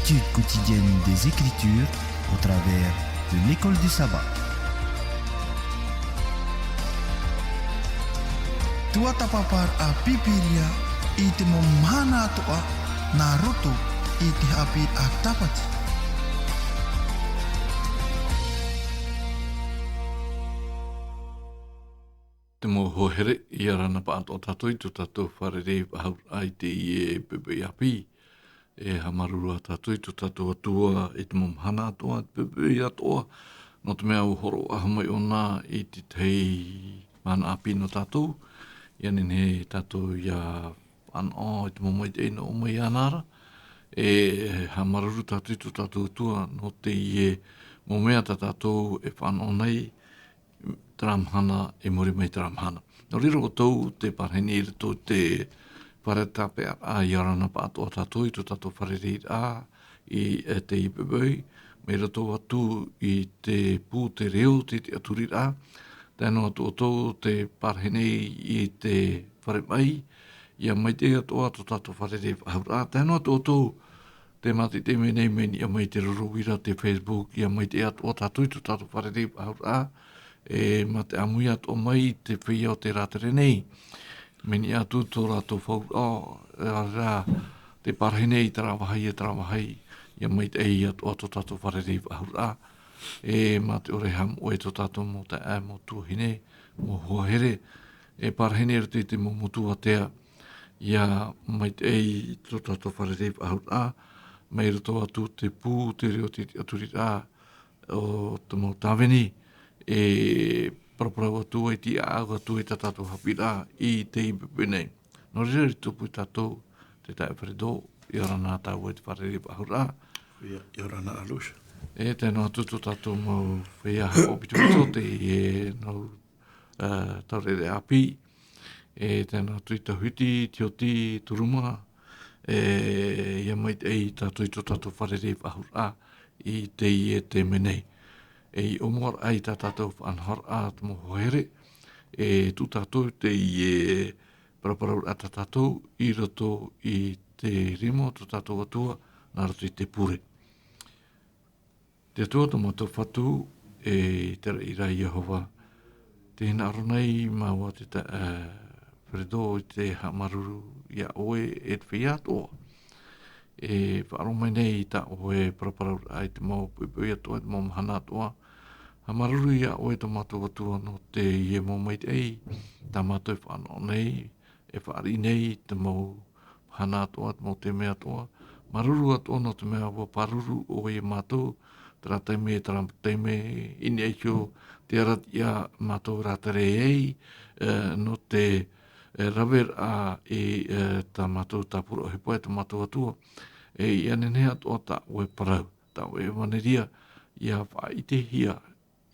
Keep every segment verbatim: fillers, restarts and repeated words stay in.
Étude quotidienne des Écritures au travers de l'école du sabbat. Tuatāpaparaʻa Pīpīria i te mau mahana atoʻa nā roto i te haʻapiʻiraʻa tāpati. Te mau hoa here, ʻia ora na pāʻatoʻa tātou i tō tātou fārerei faʻahou raʻa i teie poʻipoʻi ʻāpī. E haʻamāuruuru ā tātou i tō tātou Atua i te mau mahana atoʻa, i te poʻipoʻi atoʻa, nō te mea ʻua hōroʻa mai ʻōna i te tahi mahana ʻāpī nō tātou, ʻia nehenehe tātou ʻia fānaʻo i te mau maitaʻi nō ʻō mai iāna ra. E haʻamāuruuru tātou i tō tātou Atua nō teie mau mea tā tātou e fānaʻo nei, terā mahana, i muri mai terā mahana. Nō reira ʻoutou tē parahi nei i roto i te fare tāpeʻaraʻa, ʻia ora na pāʻatoʻa tātou i tō tātou fārereiraʻa i, e, teie poʻipoʻi, mai roto atu i te pū, te reo, te tiʻaturiraʻa. Tae noa atu ʻoutou tē parahi nei i te fare maʻi, ʻia maitaʻi atoʻa tō tātou fārerei faʻahou raʻa. Tae noa atu ʻoutou tē mātaʻitaʻi mai nei, mea niʻa mai te roro uira, te Facebook, ʻia maitaʻi atoʻa tātou i tō tātou fārerei faʻahou raʻa, e, mā te ʻāmui atoʻa mai te feiā o te rātere nei. Mea niʻa atu tō rātou faʻaroʻo, e, ʻaore rā, tē parahi nei i terā vāhi, e terā vāhi, ʻia maitaʻi atoʻa tō tātou fārerei faʻahou raʻa. E, mā te ʻore haʻamoʻe tō tātou mau taeaʻe, mau tuahine, mau hoa here, e parahi nei i roto i te mau motu ātea, ʻia maitaʻi tō tātou fārerei faʻahou raʻa, mai roto atu te pū, te reo, te tiʻaturiraʻa o te mau tāvini, e paraparau atu ai, tiʻaʻau atu ai tā tātou haʻapiʻiraʻa i teie poʻipoʻi nei. Nō reira, i tupu ia tātou, te taeaʻe Fredo, ʻia ora na tāua i te fārerei faʻahou raʻa. ʻIa, ʻia ora na Alush. E tae noa atu tō tātou mau feiā haʻapiʻiraʻa, teie mau, e, taureʻareʻa ʻāpī. E tae noa atu i Tauhiti, Tioti, Turuma, e, ʻia maitaʻi tātou i tō tātou fārerei faʻahou raʻa i teie taime nei. E i ʻōmuaraʻa i tā tātou faʻanahoraʻa, te mau hoa here, e tuʻu tātou i teie paraparau raʻa tā tātou i roto i te rima o tō tātou Atua, nā roto i te pure. Te Atua tō mātou Fatu, e te raʻi ra Iehova, tē hinaʻaro nei māua te ta-, e, Fredo i te haʻamāuruuru ia ʻoe e te feiā atoʻa. E faʻaroʻo mai nei i tā ʻoe paraparau raʻa i te mau poʻipoʻi atoʻa, i te mau mahana atoʻa. Haʻamāuruuru ia ʻoe tō mātou Atua nō teie mau maitaʻi, tā mātou e fānaʻo nei, e fāriʻi nei i te mau mahana atoʻa, te mau taime atoʻa. Māuruuru atoʻa nō te mea ʻua pāruru ʻoe ia mātou, terā taime, terā taime, i niʻa iho te arataʻi ia mātou e rātere ai, e, nō te, e, raveraʻa i, e, tā mātou tāpura ʻohipa e tō mātou Atua. E ʻia nehenehe atoʻa tā ʻoe parau, tā ʻoe ʻevaneria, ʻia faʻaʻitehia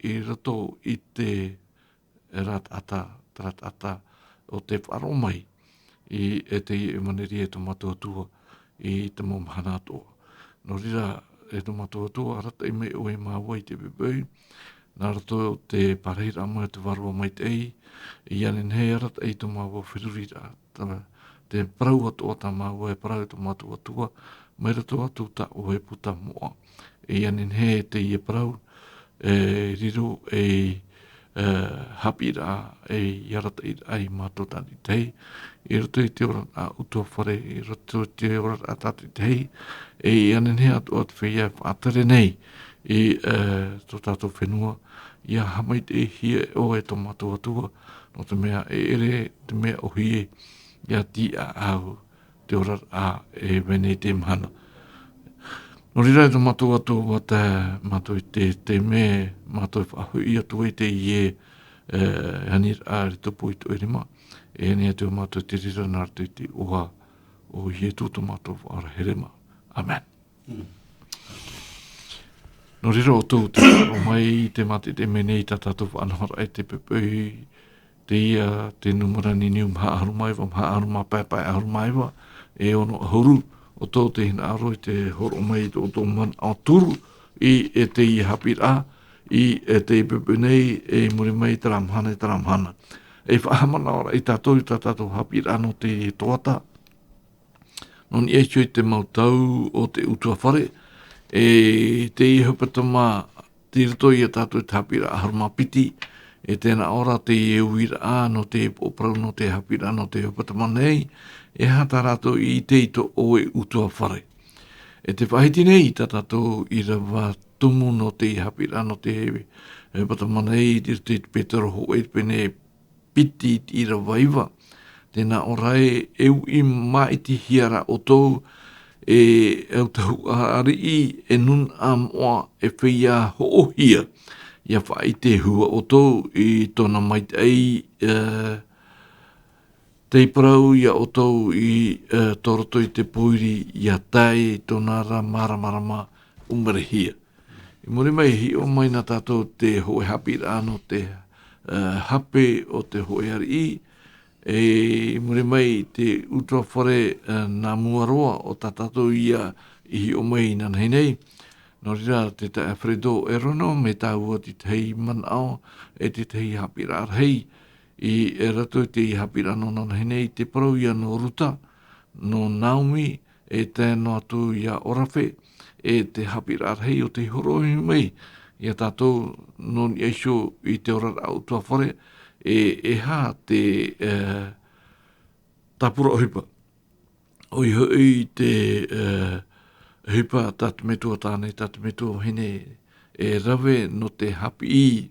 i roto i te rātaʻata, te rātaʻata o te faʻaroʻo mai i, e te ʻevaneria e tō mātou Atua i te mau mahana atoʻa. Nō reira, e tō mātou Atua, arataʻi mai ʻoe ia māua i teie poʻipoʻi, nā roto i te pārahiraʻa mai o te Vārua Maitaʻi, ʻia nehenehe e arataʻi tō māua feruriraʻa, te, te parau atoʻa tā māua e parau e tō mātou Atua, mai roto atu tā ʻoe puta moʻa. E ʻia nehenehe teie parau, e riro ei, e, haʻapiʻiraʻa, ei arataʻiraʻa ia mātou tātaʻitahi, i roto i te oraraʻa ʻutuāfare, i roto i te oraraʻa tātaʻitahi, e ʻia nehenehe atoʻa te feiā e faʻatere nei i, e, tō tātou fenua, ʻia haʻamaitaʻihia ʻoe e tō mātou Atua, nō te mea e ʻere te mea ʻōhie, ʻia tiʻaʻau te oraraʻa e vene i teie mahana. Nō reira, e tō mātou Atua, ʻua tae mātou i te, te mea mātou e faʻahoʻi atu ai i teie, e, aniraʻa i te pō i tō ʻoe rima, e ani atu ia mātou i te reira nā roto i te iʻoa o Ietu tō mātou Faʻaora here mā. ʻĀmene. Mm. Nō reira, ʻoutou tē faʻaroʻo mai i te mātaʻitaʻi mai nei i tā tātou faʻanahoraʻa i teie poʻipoʻi, teie te nūmera niniu maha ʻahuru mā iva, maha ʻahuru mā pae, pae ʻahuru mā iva, e ono ʻahuru, ʻoutou tē hinaʻaro i te hōroʻa mai i tō ʻoutou manaʻo turu i, e teie haʻapiʻiraʻa, i, e teie poʻipoʻi nei, e i muri mai terā mahana, terā mahana. E faʻahaʻamanaʻo ra ia tātou i tā tātou haʻapiʻiraʻa nō te tuatāpaparaʻa. Nō niʻa iho i te mau tau o te ʻutuāfare, e teie hepetoma, tei roto ia tātou i te haʻapiʻiraʻa ʻahuru mā piti, e tē nā ʻō ra teie uiraʻa nō te upoʻo parau nō te haʻapiʻiraʻa nō te hepetoma nei, e aha tā rātou i ʻite i tō ʻoe ʻutuāfare. E tē faʻahiti nei tā tātou ʻīrava tumu nō te haʻapiʻiraʻa nō te hepetoma nei, tei roto i te Petero hōʻē pene piti i te ʻīrava iva. Tē nā ʻō ra ē, e uʻi māʻitihia ra ʻoutou, e au tahuʻa ariʻi, e nūnaʻa moʻa, e feiā hoʻohia, ʻia faʻaʻite hua ʻoutou i tōna maitaʻi, e, tei parau ia ʻoutou i, e, tō roto i te pōiri, ʻia tae i tōna ra māramarama ʻumarehia. I muri mai, hiʻo mai nā tātou te hōʻē haʻapiʻiraʻa nō te, e, hape o te hōʻē ariʻi, e i muri mai te ʻutuāfare, e, nā mua roa o tā tātou ia i hiʻo mai inanahi nei. Nō reira, te taeaʻe Alfredo, e rave noa mai tāua i te tahi manaʻo, e te tahi haʻapiʻiraʻa rahi, i, e roto i te haʻapiʻiraʻa nō inanahi nei, te parau ia nō Ruta, nō Naomi, e tae noa atu ia Orafe, e te haʻapiʻiraʻa rahi o tei hōroʻahia mai ia tātou nō niʻa iho i te oraraʻa ʻutuāfare, e, e aha te, e, tāpura ʻohipa. ʻOia hoʻi te, e, ʻohipa tā te metua tāne, tā te metua vahine, e rave nō te haʻapiʻi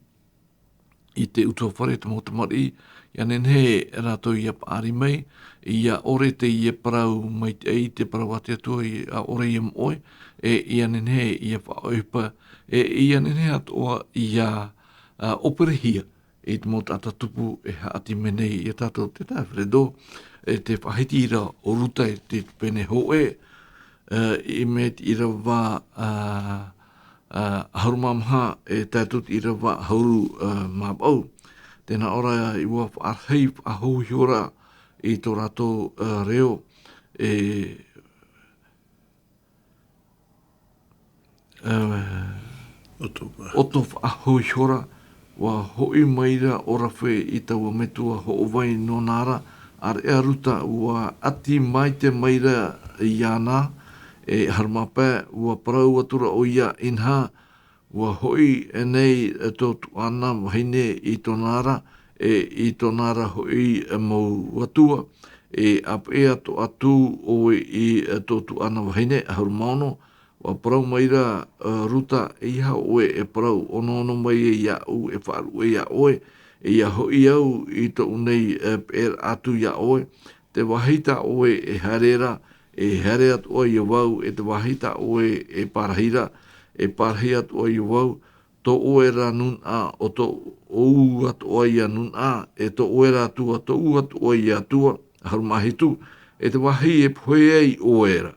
i te ʻutuāfare, te mau tamariʻi, ʻia nehenehe rātou ʻia paʻari mai, ʻia ʻore teie parau maitaʻi, te parau a te Atua, ʻia ʻore ʻia moʻe, e ʻia nehenehe ʻia faʻaʻohipa, e ʻia nehenehe atoʻa ʻia, a, ʻōperehia i te mau taʻata tupu e haʻati mai nei ia tātou. Te taeaʻe Alfredo, e tē faʻahiti ra ʻo Ruta i te pene hōʻē, e, i mea te ʻīrava, a, a, ʻahuru mā maha, e tae atu i te ʻīrava ʻahuru, a, mā vaʻu. Tē nā ʻō ra ē, ʻua faʻarahi faʻahou ihora i tō rātou, a, reo, e, e, ʻoto faʻahou ihora, ʻua hoʻi mai ra Orafe i taua metua hoʻovai nōna ra, ʻāreʻa Ruta, ʻua ʻati maite mai ra iāna, e ʻahuru mā pae, ʻua parau atu ra ʻoia, inaha, ʻua hoʻi nei tō tuʻana vahine i tōna ra, e i tōna ra hoʻi mau atua, e ʻāpeʻe atoʻa atu ʻoe i tō tuʻana vahine, ʻahuru mā ono, ʻua parau mai ra, e, Ruta, ʻeiaha ʻoe e parau, onoono mai iāʻu e faʻaruʻe iā ʻoe, e ʻia hoʻi au i tōʻu nei, e, peʻeraʻa atu iā ʻoe, te vāhi tā ʻoe e haere ra, e haere atoʻa ia vau, e te vāhi tā ʻoe e pārahi ra, e pārahi atoʻa ia vau, tō ʻoe ra nūnaʻa, ʻo tō ʻoe atoʻa ia nūnaʻa, e tō ʻoe ra Atua, tōʻu atoʻa ia Atua, ʻahuru mā hitu, e te vāhi e pohe ai ʻoe ra.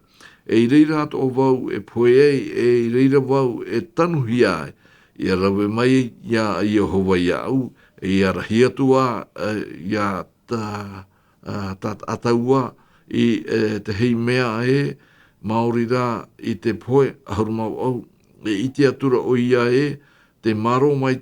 E i reira atoʻa vau e pohe ai, e i reira vau e tanuhia ai, ʻia rave mai ia Iehova iāʻu, e ʻia rahi atu ā, e, ia tā, ā, tā, ā tāua i, e, te hei mea ē, maori rā i te pohe, ʻahuru mā vaʻu, e ʻite atu ra ʻoia ē, tē mārō mai,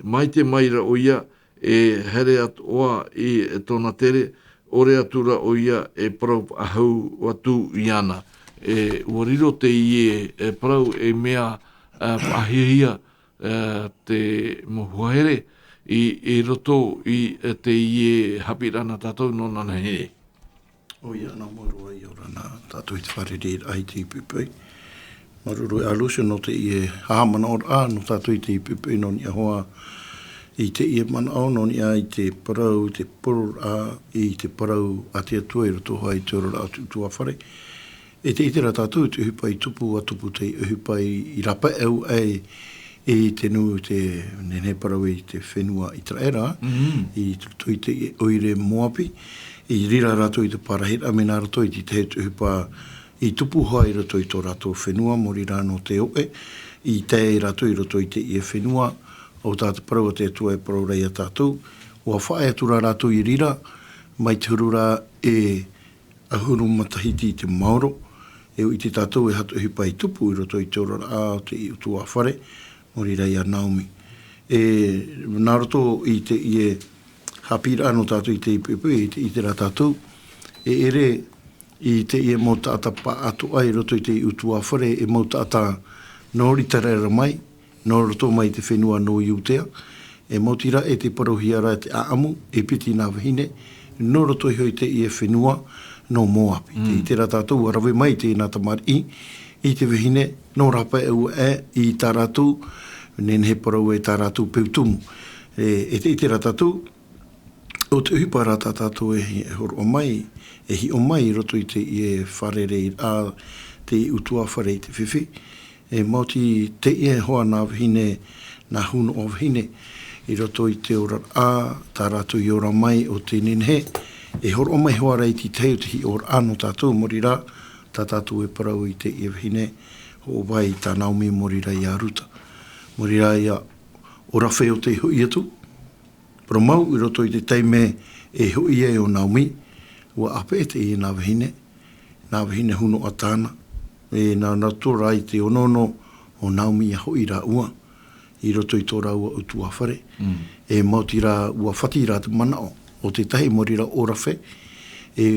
maite mai ra ʻoia, e haere atoʻa i tōna tere, ʻore atu ra ʻoia e parau faʻahou atu iāna. E, ʻua riro teie, e, parau ei mea, e, faʻahiahia, e, te mau huahere i, i roto i, e, teie haʻapiʻiraʻa nā tātou nō inanahi nei. ʻOia, nā mua roa, ʻia ora na tātou i te fārereiraʻa i teie poʻipoʻi. Māuruuru e Alusia nō teie haʻamanaʻoraʻa nō tātou i teie poʻipoʻi nō niʻa hoʻi i teie manaʻo nō niʻa i te parau, te poroʻraʻa i te parau a te Atua i roto hoʻi i te oraraʻa o te ʻutuāfare. E tē ʻite ra tātou te ʻohipa i tupu, ʻua tupu te ʻohipa i, i rāpae au ai i te nū, te nehenehe parau i te fenua ʻĪteraʻera, i roto i te ʻoire Moapi, i reira rātou i te parahiraʻa mai nā roto i te tahi o te ʻohipa i tupu hoʻi i roto i tō rātou fenua, maori rā nō te oʻe, i tae ai rātou i roto i teie fenua, ʻo tā te parau a te Atua e parau ra ia tātou, ʻua faʻaea atu ra rātou i reira, mai te huru rā e ʻahuru matahiti i te maoro, e ʻite tātou e aha te ʻohipa i tupu i roto i te oraraʻa o te ʻutuāfare, maori rā ia Naomi. E, nā roto i teie haʻapiʻiraʻa nō tātou i teie poʻipoʻi, e tē ʻite ra tātou, e ʻere I teie mau taʻata paʻatoʻa i roto i te utuāfare, e mau taʻata nō Iteraera mai, nō roto mai te fenua nō Iudea, e maoti rā e tē parauhia ra te ʻāʻamu, e piti nā vahine, nō roto iho i teie fenua nō Moapi. Mm. Tē ʻite ra tātou, ʻua rave mai teie nā tamariʻi i te vahine nō rāpae aʻe i tā rātou, nehenehe parau e tā rātou peu tumu. E, e tē ʻite ra tātou, ʻo te ʻohipa rā tā tātou e hi-, e hōroʻa mai, e hiʻo mai i roto i teie fārereiraʻa, te utuāfare i te fifi. E maoti teie hoʻi nā vahine, nā Hunoa vahine, i roto i te oraraʻa, tā rātou i ora mai ʻo tē nehenehe, e hōroʻa mai hoʻi ra i te tahi o te hiʻoraʻa nō tātou, maori rā, tā tātou e parau i teie vahine, hoʻo vai tā Naomi maori rā ia Ruta. Maori rā ia Orafe ʻo tē hoʻi atu, parau mau i roto i te taime e hoʻi ai ʻo Naomi, ʻua ʻāpeʻe teie nā vahine, nā vahine Hunoa tāna, e nā, nā roto rā i te onoono o Naomi ia hoʻi rāua, i roto i tō rāua utuāfare. Mm. E maoti rā ʻua fati rā te manaʻo o te tahi maori rā Orafe, e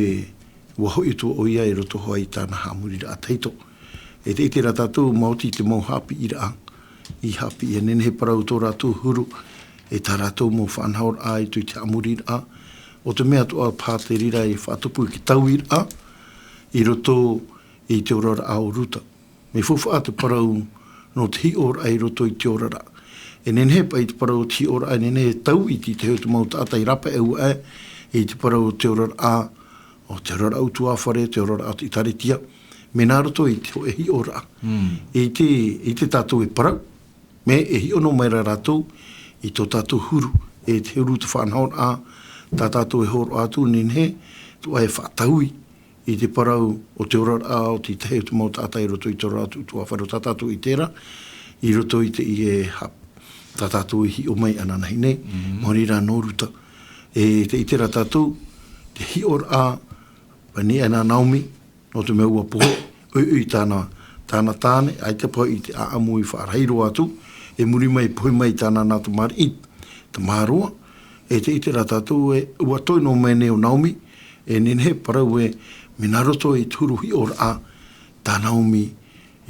ʻua hoʻi atu ʻoia i roto hoʻi i tāna haʻamoriraʻa tahito. E tē ʻite ra tātou, maoti te mau haʻapiʻiraʻa, i haʻapiʻi e nehenehe parau tō rātou huru, e tā rātou mau faʻanahoraʻa i roto i te haʻamoriraʻa, ʻo te mea atoʻa paha te reira e faʻatupu i te tauiraʻa, i roto i te oraraʻa o Ruta. Mea faufaʻa te parau nō te hiʻoraʻa i roto i te oraraʻa. E nehenehe paʻi te parau o te hiʻoraʻa, e nehenehe e taui i te tahi o te mau taʻata i rāpae aʻe i te parau o te oraraʻa, ʻo te oraraʻa utuāfare, te oraraʻa o te ʻĒtārētia, mea nā roto i te hōʻē hiʻoraʻa. Mm. I te, i te tātou e parau, mea e hiʻo noa mai ra rātou i tō tātou huru, e te huru te faʻanahoraʻa, tā tātou e hōroʻa atu, nehenehe atoʻa e faʻataui i te parau o te oraraʻa o te tahi o te mau taʻata i roto i te oraraʻa utuāfare, tā tātou i terā, i roto i teie hap-, tā tātou i hiʻo mai ananahi nei, mm, maori rā nō Ruta. E tē ʻite ra tātou, te hiʻoraʻa, pani ana Naomi, nō te mea ʻua pohe, ʻoiʻoi tāna, tāna tāne, ʻaita paʻi te ʻāʻamu i faʻarahi roa atu, e muri mai, pohe mai tāna nā tamariʻi, tamāroa, e tē ʻite ra tātou e, ʻua toe noa mai nei ʻo Naomi, e nehenehe parau e, mea nā roto i te huru hiʻoraʻa, tā Naomi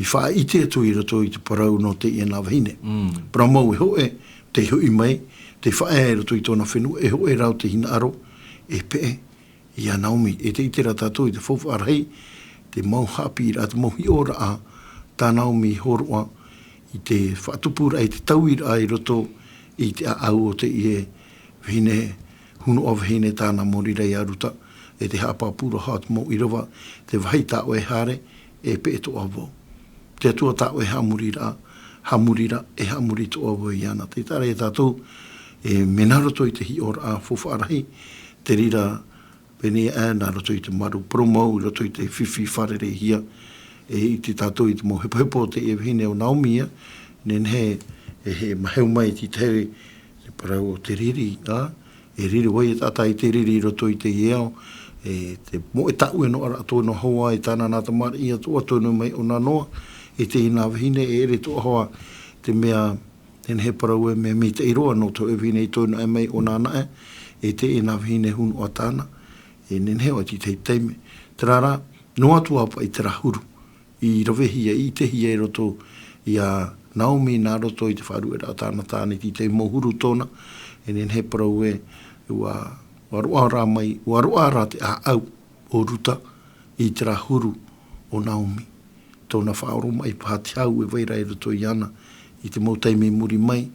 i faʻaʻite atu i roto i te parau nō teie nā vahine. Mm. Parau mau e hōʻē, tē hoʻi mai, tē faʻaea i roto i tōna fenua, e hōʻē rā ʻo te hinaʻaro, e peʻe, ia Naomi, e tē ʻite ra tātou i te faufaʻa rahi, te mau haʻapiʻiraʻa, te mau hiʻoraʻa, tā Naomi i hōroʻa i te faʻatupuraʻa, i te tauiraʻa i roto i te ʻāʻau o teie vahine, Hunoa vahine tāna maori rā ia Ruta, e te haʻapāpū ra hoʻi te mau ʻīrava, te vāhi tā ʻoe e haere, e peʻe atoʻa vau. Te Atua tā ʻoe e haʻamori ra, haʻamori ra, e haʻamori atoʻa vau iāna. Tē ʻite ra tātou, e mea nā roto i te hiʻoraʻa faufaʻa rahi, te reira, pēnei aʻe nā roto i te marū parau mau, i roto i te fifi fārereihia, e ʻite tātou i te mau hepohepo o teie vahine ʻo Naomi ia, nehenehe e, e maheu mai i te tahi, te parau o te riri, ā, e riri, ʻoia taʻata i te riri i roto i teie ao, e te moʻe tāʻue noa ra atoʻa nō Hoa, e tāna nā tamariʻi atoʻa, toenui mai ʻōna noa, e teie nā vahine, e ʻere atoʻa hoʻi te mea, nehenehe parau e mea maitaʻi roa nō te hōʻē vahine i toenui mai ʻōna anaʻe, e teie nā vahine Hunoa tāna, e nehenehe ʻoia i te tahi taime. Terā rā, noa atu ā paʻi terā huru i ravehia, i ʻitehia i roto ia Naomi nā roto i te faʻaruʻeraʻa o tāna tāne, i te tahi mau huru tōna, e nehenehe parau e, ʻua, ʻua roaʻa rā mai, ʻua roaʻa rā te ʻāʻau o Ruta i terā huru o Naomi. Tōna faʻaoromaʻi paha te hau e vai ra i roto iāna i te mau taime i muri mai,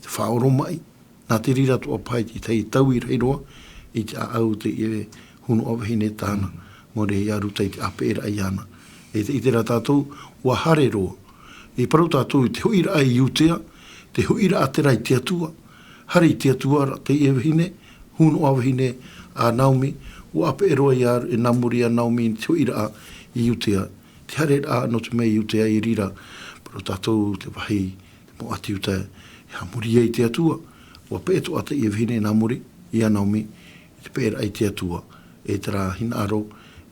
te faʻaoromaʻi, nā te reira atoʻa paha i te tahi e taui rahi roa i te ʻāʻau o teie Hunoa vahine tāna, maori ia Ruta i te ʻāpeʻeraʻa iāna. E tē ʻite ra tātou, ʻua haere roa. E parau tātou i te hoʻiraʻa i Iudea, te hoʻiraʻa terā i te Atua. Haere i te Atua ra teie vahine, Hunoa vahine a Naomi, ʻua ʻāpeʻe roa ia, e nā muri ia Naomi i te hoʻiraʻa i Iudea. Te haereraʻa nō te mea i Iudea i reira, parau tātou te vāhi, te mau ʻāti Iudea, e haʻamori ai i te Atua, ʻua peʻe atoʻa teie vahine nā muri ia Naomi, i te peʻeraʻa i te Atua, e terā hinaʻaro,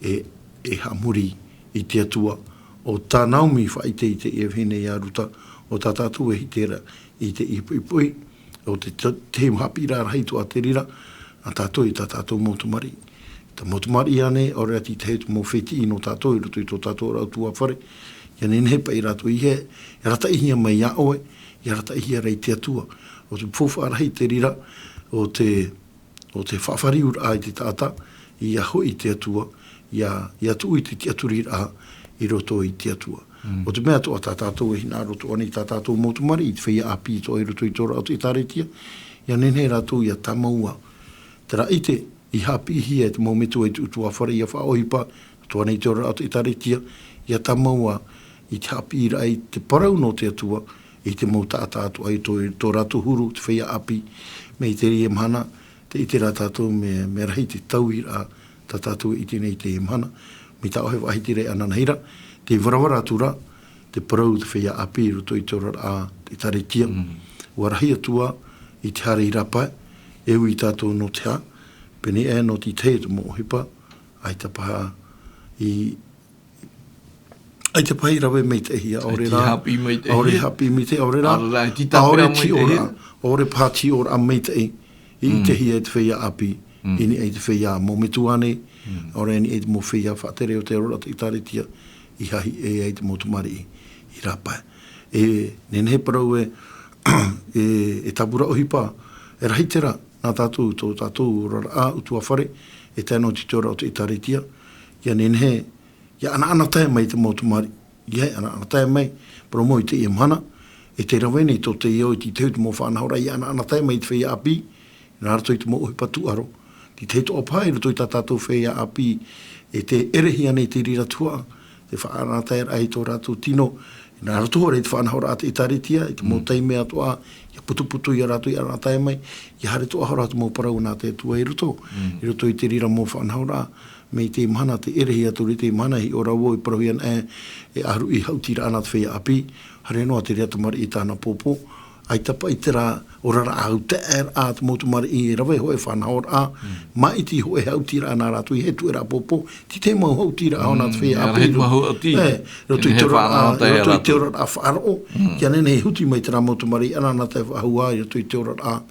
e, e haʻamori i te Atua. ʻO tā Naomi i faʻaʻite i teie vahine ia Ruta, ʻo tā tātou e ʻite ra i te ʻīpoʻipoʻi, ʻo te, te, te haʻapiʻiraʻa rahi atoʻa te reira, a tātou i tā tātou mau tamariʻi. Te mau tamariʻi ānei, ʻaore rā te tahi o te mau fētiʻi nō tātou i roto i tō tātou oraraʻa ʻutuāfare, ʻia nehenehe paʻi rātou i hē, ʻia arataʻihia mai iā ʻoe, ʻia arataʻihia rā i te Atua. ʻO te faufaʻa rahi te reira, ʻo te, ʻo te faʻafāriuraʻa i te taʻata, ʻia hoʻi i te Atua, ʻia, ʻia tuʻu i te tiʻaturiraʻa i roto i te Atua. Mm. ʻO te mea atoʻa tā tātou e hinaʻaro atoʻa nei, tā tātou mau tamariʻi, te feiā ʻāpī atoʻa i roto i te oraraʻa o te ʻĒtārētia, ʻia nehenehe rātou ʻia tāmau ā. Terā ʻite, i haʻapiʻihia e te mau metua i te ʻutuāfare ʻia faʻaʻohipa, atoʻa nei te oraraʻa o te ʻĒtārētia, ʻia tāmau ā i te haʻapiʻiraʻa i te parau nō te Atua, i te mau taʻata atoʻa i tō, tō rātou huru, te feiā ʻāpī, mai teie mahana, tē ʻite ra tātou mea, mea rahi te tauiraʻa, tā tātou e ʻite nei i teie mahana, mai tā ʻoe e faʻahiti ra i ananahi ra, tē varavara atu ra, te parau te feiā ʻāpī i roto i te oraraʻa ʻĒtārētia. Mm. ʻUa rahi atu ā i te haere i rāpae, e ui tātou nō te hā, pēneiaʻe nō te tahi o te mau ʻohipa, ʻaita paha i, ʻaita paha i rave maitaʻihia, ʻaore rā, haʻapiʻi maitaʻihia. ʻAore haʻapiʻi maitaʻi, ʻaore rā, ʻaore rā, ʻaita tāpeʻa maitaʻihia. ʻAore tiʻoraʻa, ʻaore paha tiʻoraʻa maitaʻi, i Mm. ʻitehia e te feiā ʻāpī, Mm. i niʻa i te feiā mau metua ānei, Mm. ʻaore i niʻa i te mau feiā faʻatere o te oraraʻa o te ʻĒtārētia, i haʻahiʻo ai te mau tamariʻi i rāpae. E nehenehe parau e, e, e tāpura ʻohipa, e rahi terā, nā tātou, tō tātou oraraʻa ʻutuāfare, e tae noa atu i te oraraʻa o te ʻĒtārētia, ʻia nehenehe, ʻia ʻanaʻanatae mai te mau tamariʻi, ʻia ʻanaʻanatae mai, parau mau i teie mahana, e tē rave nei tō teie au i te tahi o te mau faʻanahoraʻa, ʻia ʻanaʻanatae mai te feiā ʻāpī, nā roto i te mau ʻohipa tūʻaro. Te tahi atoʻa paha i roto i tā tātou feiā ʻāpī, e tē ʻerehia nei te reira tuhaʻa, te faʻaʻanaʻanataeraʻa i tō rātou tino, nā roto hoʻi i te faʻanahoraʻa a te ʻĒtārētia, i te mau Mm. taime atoʻa, ʻia putuputu ia rātou ʻia ʻanaʻanatae mai, ʻia haere atoʻa hoʻi rā te mau parau nā te Atua i roto, Mm. i roto i te reira mau faʻanahoraʻa, mai teie mahana, tē ʻerehia atu ra i teie mahana, e hiʻo ra vau e parauhia ana e, e ʻāruʻi haʻutiraʻa nā te feiā ʻāpī, haere noa te reira tamariʻi i tāna pōpō, ʻaita paʻi terā oraraʻa haʻutaeraʻa te mau tamariʻi e rave hōʻē faʻanahoraʻa, Mm. māʻiti hōʻē haʻutiraʻa nā rātou i hē tuʻeraʻa pōpō, te tahi mau haʻutiraʻa hoʻi nā te Mm, feiā ia ʻāpī rahi i te mau haʻuti. E, roto i Ia te oraraʻa, faʻanahoraʻa roto i te rātou. Oraraʻa faʻaroʻo, Mm. ʻia nehenehe huti mai terā mau tamariʻi ʻanaʻanatae faʻahou ā, i roto i te oraraʻa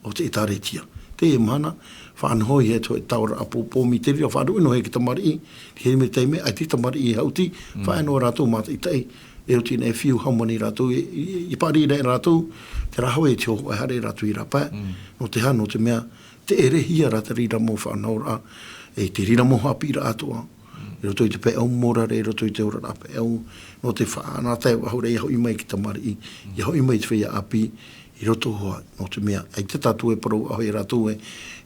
o te ʻĒtārētia. Teie mahana, faʻanahohia e te hōʻē taoraʻa pōpō mai te reira, faʻaruʻe noa hia e te tamariʻi, te hei mai taime, ʻaita e tamariʻi e haʻuti, Mm. faʻaea noa rātou mātaʻitaʻi, e oti nei e fiu hau mai nei rātou, e, e, e paʻari ra rātou, terā hoʻi te hōhoʻa e haere rātou i rāpae, Mm. nō te aha, nō te mea, tē ʻerehia ra te reira mau faʻanahoraʻa, e te reira mau haʻapiʻiraʻa atoʻa, Mm. i roto i te pae ʻau morare, i roto i te oraraʻa pae ʻau, nō te faʻaʻanaʻanatae faʻahou ra ʻia hoʻi mai i te tamariʻi, ʻia hoʻi mai i te feiā ʻāpī, i roto hoʻi, nō te mea, ʻaita tātou e parau faʻahou ia rātou e,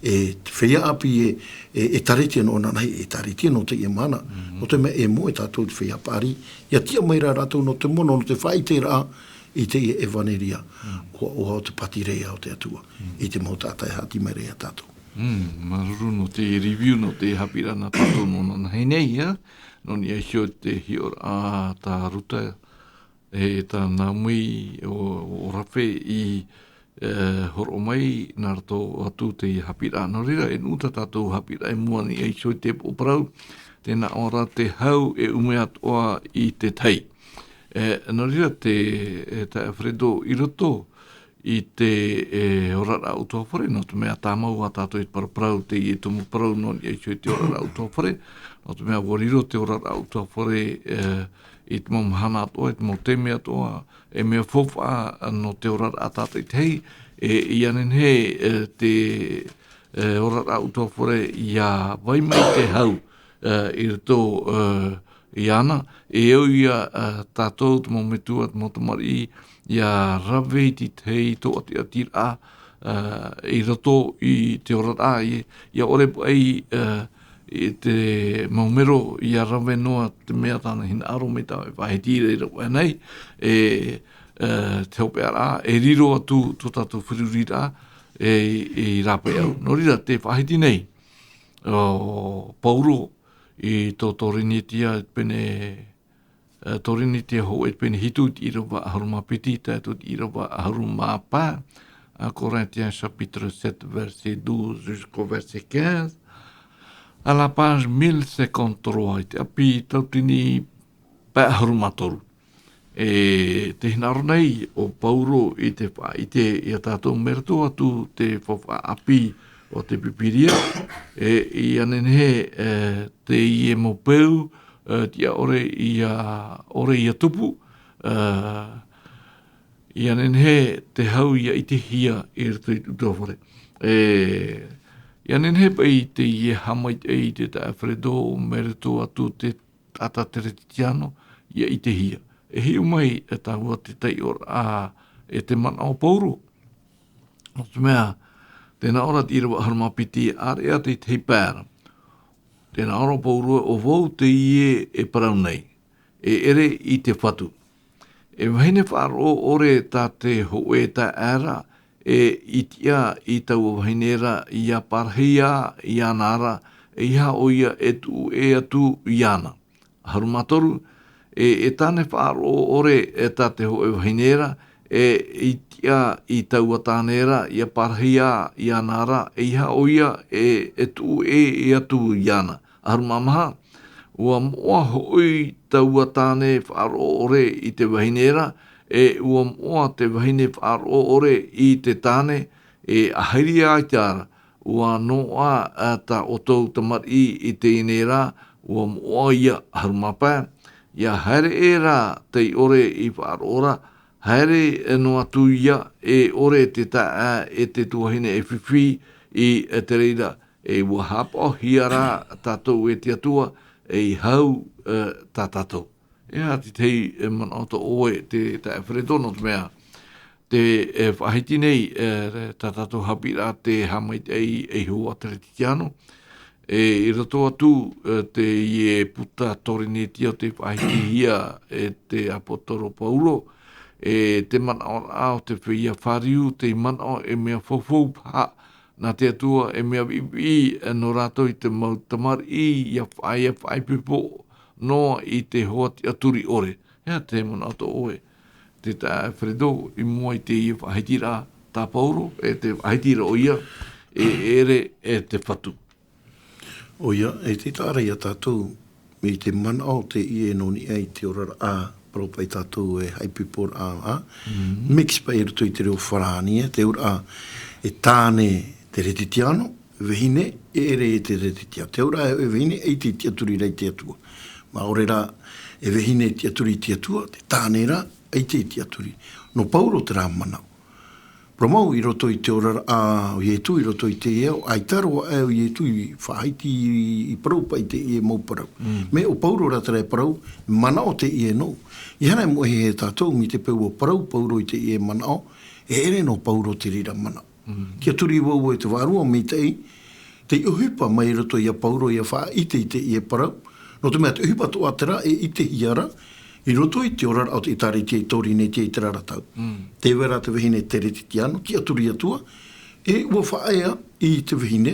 e te feiā ʻāpī e, e, ʻĒtārētia nō ʻōna nei, ʻĒtārētia nō teie mahana, Mhm. nō te mea e moʻe tātou i te feiā paʻari, ʻia tiʻa mai ra rātou nō te mono, nō te faʻaʻiteraʻa i teie ʻevaneria, Mm. ʻoaʻoa o te pātireia o te Atua, Mm. i te mau taʻata e haʻati mai ra ia tātou. Mm, māuruuru nō te review, nō te haʻapiʻiraʻa nā tātou nō ʻōna nei, ia. Nō niʻa iho i te hiʻoraʻa tā Ruta, e tā Naomi ʻo, ʻo Rafe i, e, hōroʻa mai, nā roto atu te haʻapiʻiraʻa. Nō reira, e nuʻu tā tātou haʻapiʻiraʻa i mua, nō niʻa iho i te upoʻo parau, tē nā ʻō ra te hau e ʻume atoʻa i te tahi. E, nō reira te, e, tā Alfredo i roto i te, e, oraraʻa ʻutuāfare, nō te mea tāmau ā tātou i te paraparau, teie tumu parau nō niʻa iho i te oraraʻa ʻutuāfare, nō te mea ʻua riro te oraraʻa ʻutuāfare, e, i te mau mahana atoʻa, i te mau taime atoʻa, e mea faufaʻa nō te oraraʻa tātaʻitahi, e, ʻia nehenehe, e, te, e, oraraʻa ʻutuāfare ʻia vai mai te hau, e, i roto, e, iāna, e au ia, e, tātou te mau metua, te mau tamariʻi, ʻia rave i te tahi tōʻatiʻatiraʻa, e, i roto i te oraraʻa, i, ʻia ʻore paʻi, e, i te mau mero, ʻia rave noa te mea tāna hinaʻaro mai tāna e faʻahiti i reira nei, e, e, te hopeʻaraʻa, e riro atu tō tātou feruriraʻa, e, i rāpae ʻau. Nō reira, tē faʻahiti nei, ʻo Paulo, i tō Torinetia pene, e, Torinetia hōʻē pene hitu i te ʻīrava ʻahuru mā piti, tae atu i te ʻīrava ʻahuru mā pae, à Corinthiens chapitre sept, verset douze jusqu'au verset quinze, à la page mille cinquante-trois, i te ʻapi tauatini pae ʻahuru mā toru. E tē hinaʻaro nei ʻo Paulo i te faʻaʻite ia tātou mai roto atu te faufaʻa ʻāpī o te Pīpīria, e, ʻia nehenehe, e, teie mau peu, e, tiʻa ʻore ʻia, ʻore ʻia tupu, e, ʻia nehenehe te hau ʻia ʻitehia i roto i te ʻutuāfare. E, ʻia nehenehe paʻi teie haʻamaitaʻi i te taeaʻe Alfredo mai roto atu te taʻata Teretitiano ʻia ʻitehia. E hiʻo mai e tāua te taiʻoraʻa e te manaʻo o Pauro. Nō te mea, tē nā ʻō ra te ʻīrava ʻahuru mā piti, ʻāreʻa te tahi pae ra. Tē nā ʻō ra Pauro, ʻo vau teie e parau nei, e ʻere i te Fatu. E vahine faʻaroʻo ʻore tā te hōʻē taeaʻe ra, e i tiʻa i taua vahine ra ʻia pārahiraʻa iāna ra, ʻeiaha ʻoia e tuʻu ʻē atu iāna. ʻAhuru mā toru, e, e tāne faʻaroʻo ʻore, e tā te hōʻē vahine ra, e i tiʻa i taua tāne ra, ʻia pārahiraʻa iāna ra, ʻeiaha ʻoia e, e tuʻu ʻē, ʻē atu iāna. ʻAhuru mā maha, ʻua moʻa hoʻi taua tāne faʻaroʻo ʻore i te vahine ra, e ʻua moʻa te vahine faʻaroʻo ʻore i te tāne, e ʻaita i te ara, ʻua noaʻa, ā, tā ʻoutou tamariʻi i teie nei rā, ʻua moʻa ïa. ʻAhuru mā pae, ʻia haere ʻē rā tei ʻore i faʻaroʻo ra, haere noa atu ïa, e ʻore te taeaʻe e te tuahine e fifi i te reira, e ʻua haʻapaʻohia rā tātou e te Atua, ei hau, ā, tā tātou. E aha te tahi, e, manaʻo tō ʻoe, te, te taeaʻe Alfredo, nō te mea, te, e, faʻahiti nei, e, tā tātou haʻapiʻiraʻa te haʻamaitaʻi ei hoa Teretitiano, e, i roto atu, e, teie puta Torinetia o tei faʻahitihia e te ʻāpōsetolo Pauro, e, te manaʻoraʻa o te feiā fāriu, tei manaʻo e mea faufaʻa paha nā te Atua, e mea viʻiviʻi, e, nō rātou i te mau tamariʻi, ʻia faʻa-, ʻia faʻaipoipo noa i te hoa tiʻaturi ʻore. E aha te manaʻo tō ʻoe, te taeaʻe Alfredo, i mua i teie faʻahitiraʻa tā Pauro, e te faʻahitiraʻa ʻoia, e ʻere e te Fatu. ʻOia, e te taʻa ra ia tātou, i te manaʻo teie nō niʻa i te oraraʻa, parau paʻi tātou e haʻaipoiporaʻa, ā? Mhm. Mix paʻi i roto i te reo farāni, e, te auraʻa, e tāne Teretitiano, vahine, e ʻere e Teretitiano. Te auraʻa e vahine, ʻaita e tiʻaturi ra i te Atua. Mā ʻore rā, e vahine tiʻaturi i te Atua, te tāne rā, ʻaita e tiʻaturi. Nō Pauro terā manaʻo. Parau mau i roto i te oraraʻa o Ietu, i roto i te ao, ʻaita roa aʻe ʻo Ietu i faʻahiti, i parau paʻi teie mau parau. Mm. Mea ʻo Pauro rā terā e parau, manaʻo teie nō. ʻIa haere mai e tātou, mai te peu ʻua parau Pauro i teie manaʻo, e ʻere nō Pauro te reira manaʻo. Mm. Tiʻaturi vau e te Vārua maitaʻi, te ʻohipa mai roto ia Pauro ʻia faʻaʻite i teie parau. Nō te mea te ʻohipa atoʻa terā e ʻitehia ra, i roto i te oraraʻa o te ʻĒtārētia i Torinetia i terā ra tau. Mm. Tē vai ra te vahine Teretitiano, tiʻaturi Atua, e ʻua faʻaea i te vahine,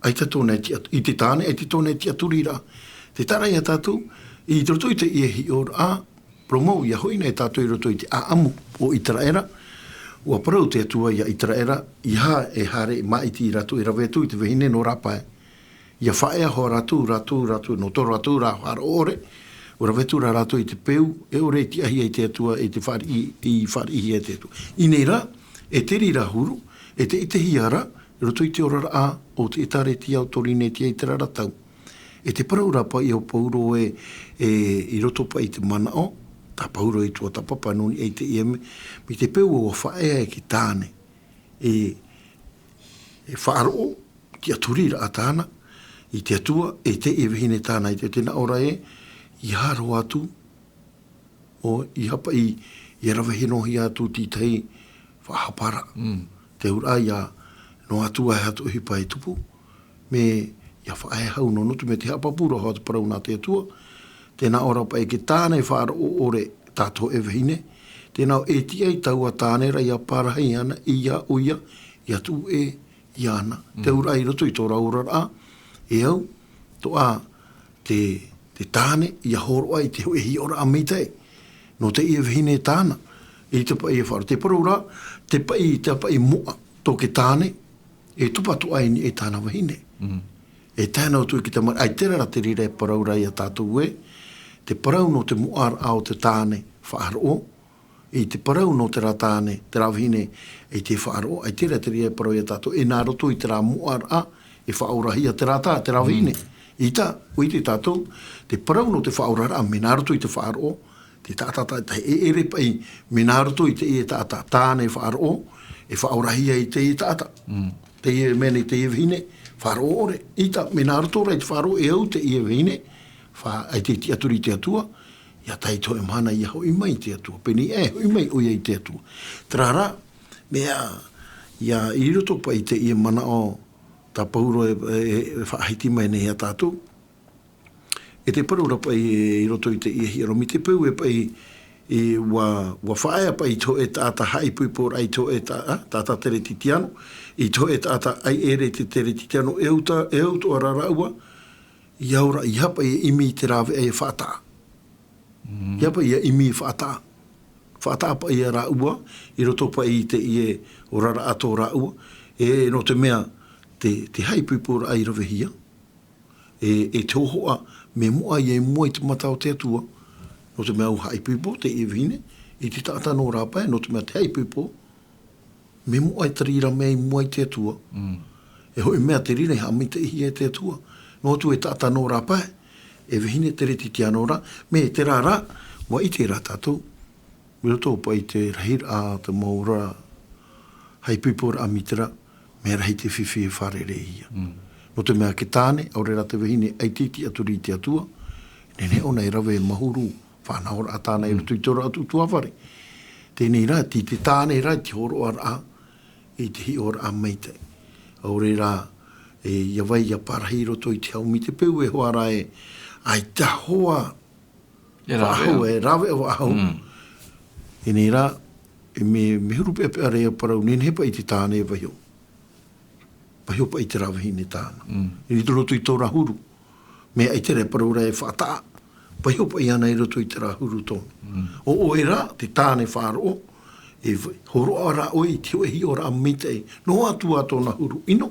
ʻaita tōna tiʻa-, i te tāne, ʻaita tōna tiʻaturiraʻa. Te taʻa ra ia tātou, i roto i teie hiʻoraʻa, parau mau ʻia hoʻi na e tātou i roto i te ʻāʻamu o ʻĪteraʻera, ʻua parau te Atua ia ʻĪteraʻera, ʻeiaha e haere māʻiti ia rātou e rave atu i te vahine nō rāpae. ʻIa faʻaea hoʻi rātou, rātou, rātou, nō tō rātou ra faʻaroʻo ʻore, ʻua rave atu rā rātou i te peu, e ʻore i tiʻahia e te Atua, i te fāriʻi, i fāriʻihia e te Atua. I ʻō nei rā, e te reira huru, e te ʻitehia ra, i roto i te oraraʻa o te ʻĒtārētia o Torinetia i terā ra tau. E te parau rā paʻi ʻo Pauro e, e, i roto paʻi i te manaʻo, tā Pauro i tuatāpapa nō niʻa i teie mea, mai te peu ʻua faʻaea e te tāne. E, e faʻaroʻo, tiʻaturiraʻa tāna, i te Atua, e teie vahine tāna, i te, te nā ʻō ra ē, ʻeiaha roa atu, ʻo, ʻeiaha paʻi, ʻia rave hinohia atu te tahi faʻahaparaʻa. Mm. Te auraʻa ïa, noa atu ā e aha te ʻohipa e tupu, mea ʻia faʻaea hau noa, nō te mea tē haʻapāpū ra hoʻi te parau nā te Atua, tē nā ʻō ra paʻi e te tāne faʻaroʻo ʻore tā te hōʻē vahine, tē nā ʻō e tiʻa i taua tāne ra ʻia pārahi iāna, ʻeiaha ʻoia, ʻia tuʻu ʻē iāna. Mm. Te auraʻa i roto i tō rāua oraraʻa, e au, atoʻa te, te tāne, ʻia hōroʻa i te hōʻē hiʻoraʻa maitaʻi. Nō teie vahine tāna, i te paʻi e faʻaroʻo, te parau ra, te paʻi, te paʻi moʻa, tō te tāne, e tupu atoʻa i niʻa i tāna vahine. Mm. E tae noa atu i te tamariʻi, ʻaita rā te reira e parau ra ia tātou ē, te parau nō te moʻaraʻa o te tāne faʻaroʻo, I te parau nō terā tāne, terā vahine, i te faʻaroʻo, ʻaita rā te reira e parau ia tātou, e nā roto i terā moʻaraʻa, e faʻaorahia terā tā, terā vahine. ʻIta, ʻua ʻite tātou, te parau nō te faʻaoraraʻa, mea nā roto i te faʻaroʻo, te taʻata, taʻata, e ʻere paʻi, mea nā roto i teie taʻata, tāne faʻaroʻo, e faʻaorahia i teie taʻata. Teie mea nei teie vahine, faʻaroʻo ʻore. ʻIta, mea nā roto rā i te faʻaroʻo, e au teie vahine, fa, ʻaita i tiʻaturi i te Atua, ʻia tae i te hōʻē mahana ʻia hoʻi mai te Atua. Pēnei ē, hoʻi mai ʻoia i te Atua. Terā rā, mea, ʻia, i roto paʻi i teie manaʻo tā Pauro e, e, e faʻahiti mai nei ia tātou. E te parau ra paʻi i roto i teie hiero, mai te peu e paʻi, e, ʻua, ʻua faʻaea paʻi i te hōʻē taʻata haʻaipoiporaʻa i te hōʻē taʻa, taʻata teretitiano, i te hōʻē taʻata ʻaiʻere te teretitiano, e au tā, e au atoʻa rā rāua, ʻia ora, ʻeiaha paʻi e ʻimi i te rāveʻa e faʻataʻa. ʻEiaha paʻi ʻia ʻimi e faʻataʻa. Faʻataʻa paʻi ia rāua, i roto paʻi i teie oraraʻa tō rāua, e, nō te mea, te, te haʻaipoiporaʻa i ravehia, e, e te hōhoʻa, mea moʻa ia i mua i te mata o te Atua, nō te mea ʻua haʻaipoipo teie vahine, i te taʻata nō rāpae, nō te mea te haʻaipoipo, mea moʻa te reira mea i mua i te Atua. E hōʻē mea te reira e haʻamaitaʻihia e te Atua. Noa atu e taʻata nō rāpae, e vahine teretitiano ra, mea terā rā, ʻua ʻite rā tātou. I roto paʻi i te rahiraʻa, te mau oraraʻa, haʻaipoiporaʻa mai terā, mea rahi te fifi e fārereihia. Nō te mea ke tāne, ʻaore rā te vahine, ʻaita i tiʻaturi i te Atua, nehenehe ʻōna e rave mahuru, faʻanahoraʻa tāna i roto i tō rātou ʻutuāfare. Teie nei rā, tei te tāne rā, i te hōroʻaraʻa, i te hiʻoraʻa maitaʻi. ʻAore rā, e, ʻia vai, ʻia parahi i roto i te hau mai te peu e hoa ra e, ʻaita hoa, e rāveʻa. Faʻahou, e rāveʻa faʻahou. Teie nei rā, e mea, mea huru peʻapeʻa ra ia parau, nehenehe paʻi te tāne e vaiho. Vaiho paʻi terā vahine tāna. I roto i tōna huru. Mea ʻaita rā e parau ra e faʻataʻa. Vaiho paʻi ʻōna i roto i terā huru tōna. ʻO ʻoe rā, te tāne faʻaroʻo, e v-, hōroʻa rā ʻoe i te hōʻē hiʻoraʻa maitaʻi. Noa atu ā tōna huru ʻino.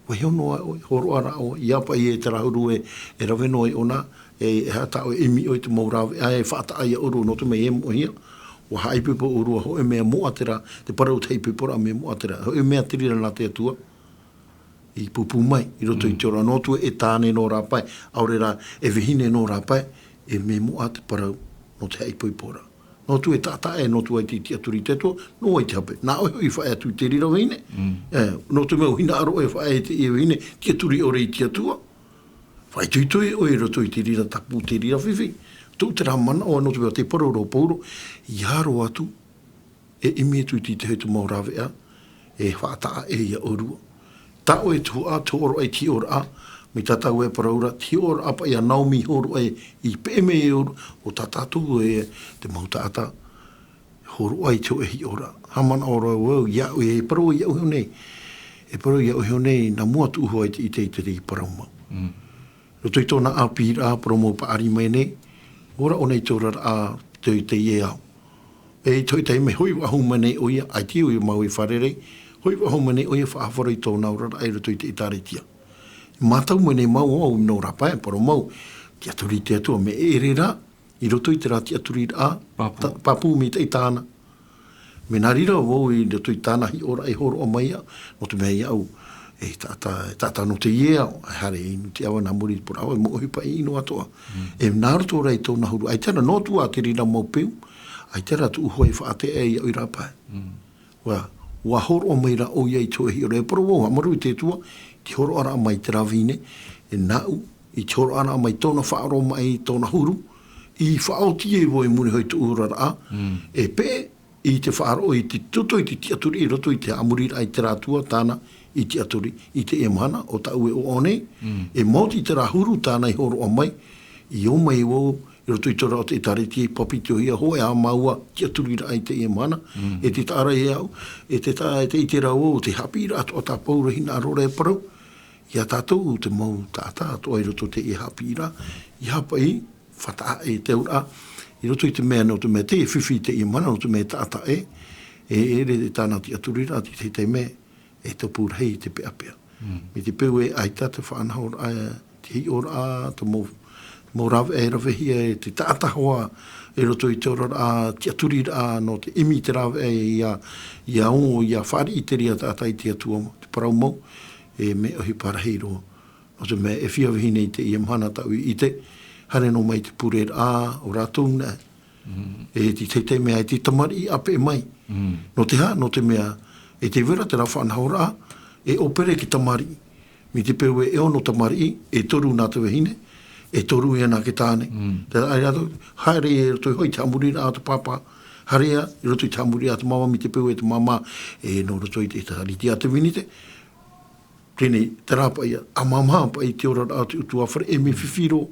Vaiho noa ʻoe, hōroʻa rā ʻoe, ʻeiaha paʻi e terā huru e, e rave noa i ʻōna, e, e haʻa tā ʻoe e ʻimi ʻoe i te mau rāveʻa, e faʻataʻa ia ʻōrua, nō te mea e moʻehia, ʻua haʻaipoipo ʻōrua, hōʻē mea moʻa terā, te parau te haʻaipoiporaʻa mea moʻa terā, hōʻē mea te reira nā te Atua, i pūpū mai, i roto i te ora, noa atu e tāne nō rāpae, ʻaore rā, e vahine nō rāpae, e mea moʻa te parau, nō te haʻaipoiporaʻa. Noa atu e taʻata ē, noa atu ʻaita i tiʻaturi i te Atua, nō vai te hape. Nā ʻoe hoʻi e faʻaea atu i te reira vahine. E, nō te mea ʻua hinaʻaro ʻoe e faʻaea i teie vahine, tiʻaturi ʻore i te Atua. Faʻaitoito ʻoe i roto i te reira tapu, te reira fifi. Tō terā manaʻo, nō te mea te parau ra o Pauro, ʻia aro atu, e ʻimi atu i te tahi o te mau rāveʻa, e faʻataʻa ʻē ia ʻōrua. Tā ʻoe e tuhaʻa, te hōroʻa i te hiʻoraʻa, mai tā tāua e parau ra, te hiʻoraʻa paʻi a Naomi hōroʻa i, i peʻe mai e ʻōrua, ʻo tā tātou e te mau taʻata, hōroʻa i te hōʻē hiʻoraʻa. Haʻamanaʻo ra vau, iāʻu e parau iāʻu iho nei. E parau iāʻu iho nei, nā mua tuʻu hoʻi i te, i te, i te, i te parau mau. Roto i tōna ʻāpīraʻa, parau mau paʻari mai nei, ʻō ra ʻōna i te oraraʻa, te, teie ao. E i te hōʻē taime, hoʻi faʻahou mai nei ʻoia, ʻaita ʻoia mau e fārerei, hoʻi faʻahou mai nei ʻoia faʻahaʻa i tōna oraraʻa i roto i te ʻĒtārētia. Mātau mai nei mau, au nō rāpae, parau mau, tiʻaturi i te Atua, mea ʻere rā, i roto i terā tiʻaturiraʻa, pāpū. Ta-, pāpū maitaʻi tāna. Mea nā reira vau i roto i tāna hiʻoraʻa e hōroʻa mai ia, nō te mea iāʻu, e taʻata, e taʻata nō teie ao, e haere i Nū Te Ava nā muri i te parau, e moʻohi paʻi ʻino atoʻa. E nā roto rā i tōna huru, ʻaita rā, noa atu ā te reira mau peu, ʻaita rā tuʻu hoʻi e faʻateʻa iāʻu i rāpae. ʻUa, ʻua hōroʻa mai rā ʻoia i te hōʻē hiʻoraʻa, e parau vau, haʻamaru i te Atua, i te hōroʻaraʻa mai terā vahine, e nāʻu, i te hōroʻaraʻa mai tōna faʻaroʻo mai i tōna huru, i faʻaoti ai vau i muri iho i tōʻu oraraʻa, e peʻe i te faʻaroʻo i te toto i te tiʻaturi i roto i te haʻamoriraʻa i terā Atua tāna i tiʻaturi i teie mahana ʻo tāʻu e ʻoaʻoa nei, e maoti i terā huru tāna i hōroʻa mai, i ō mai vau i roto i te oraraʻa o te ʻĒtārētia i papetitohia, hōʻē ā māua tiʻaturiraʻa i teie mahana, e te taʻa ra iāʻu, e te taʻa, e te ʻite ra vau, te haʻapiʻiraʻa atoʻa tā Pauro e hinaʻaro ra e parau, iā tātou te mau taʻata atoʻa i roto i teie haʻapiʻiraʻa, ʻeiaha paʻi faʻataʻa ʻē te auraʻa, i roto i te mea, nō te mea te fifi i teie mahana, nō te mea taʻata ē, e, e ʻere tāna tiʻaturiraʻa, te, te, te mea, e tupu rahi i te peʻapeʻa. Mai te peu e ʻaita te faʻanahoraʻa, te hiʻoraʻa, te mau, Mau rāveʻa e ravehia e te taʻata hoa i roto i te oraraʻa tiʻaturiraʻa nō te ʻimi i te rāveʻa ia, ia ō, ia fāriʻi i te reira taʻata i te Atua, te parau mau, e mea ʻohipa rahi roa. Nō te mea e fia vahine i teie mahana tāʻu i ʻite, haere noa mai te pureraʻa, ʻo rātou nei. E te tahi mea, e te tamariʻi ʻāpeʻe mai. Nō te aha, nō te mea, e te vera te rā faʻanahoraʻa, e ʻōpere te tamariʻi. Mai te peu e ono tamariʻi, e toru nā te vahine, e toru ia nā te tāne. Te, ai rātou, haere i roto i te haʻamoriraʻa o te pāpā, haere ia i roto i te haʻamoriraʻa o te māmā, mai te peu e te māmā, e nō roto i te, te ʻariti a te minite. Teie, terā paʻi, ʻa māmā paʻi te oraraʻa o te ʻutuāfare, e mea fifi roa,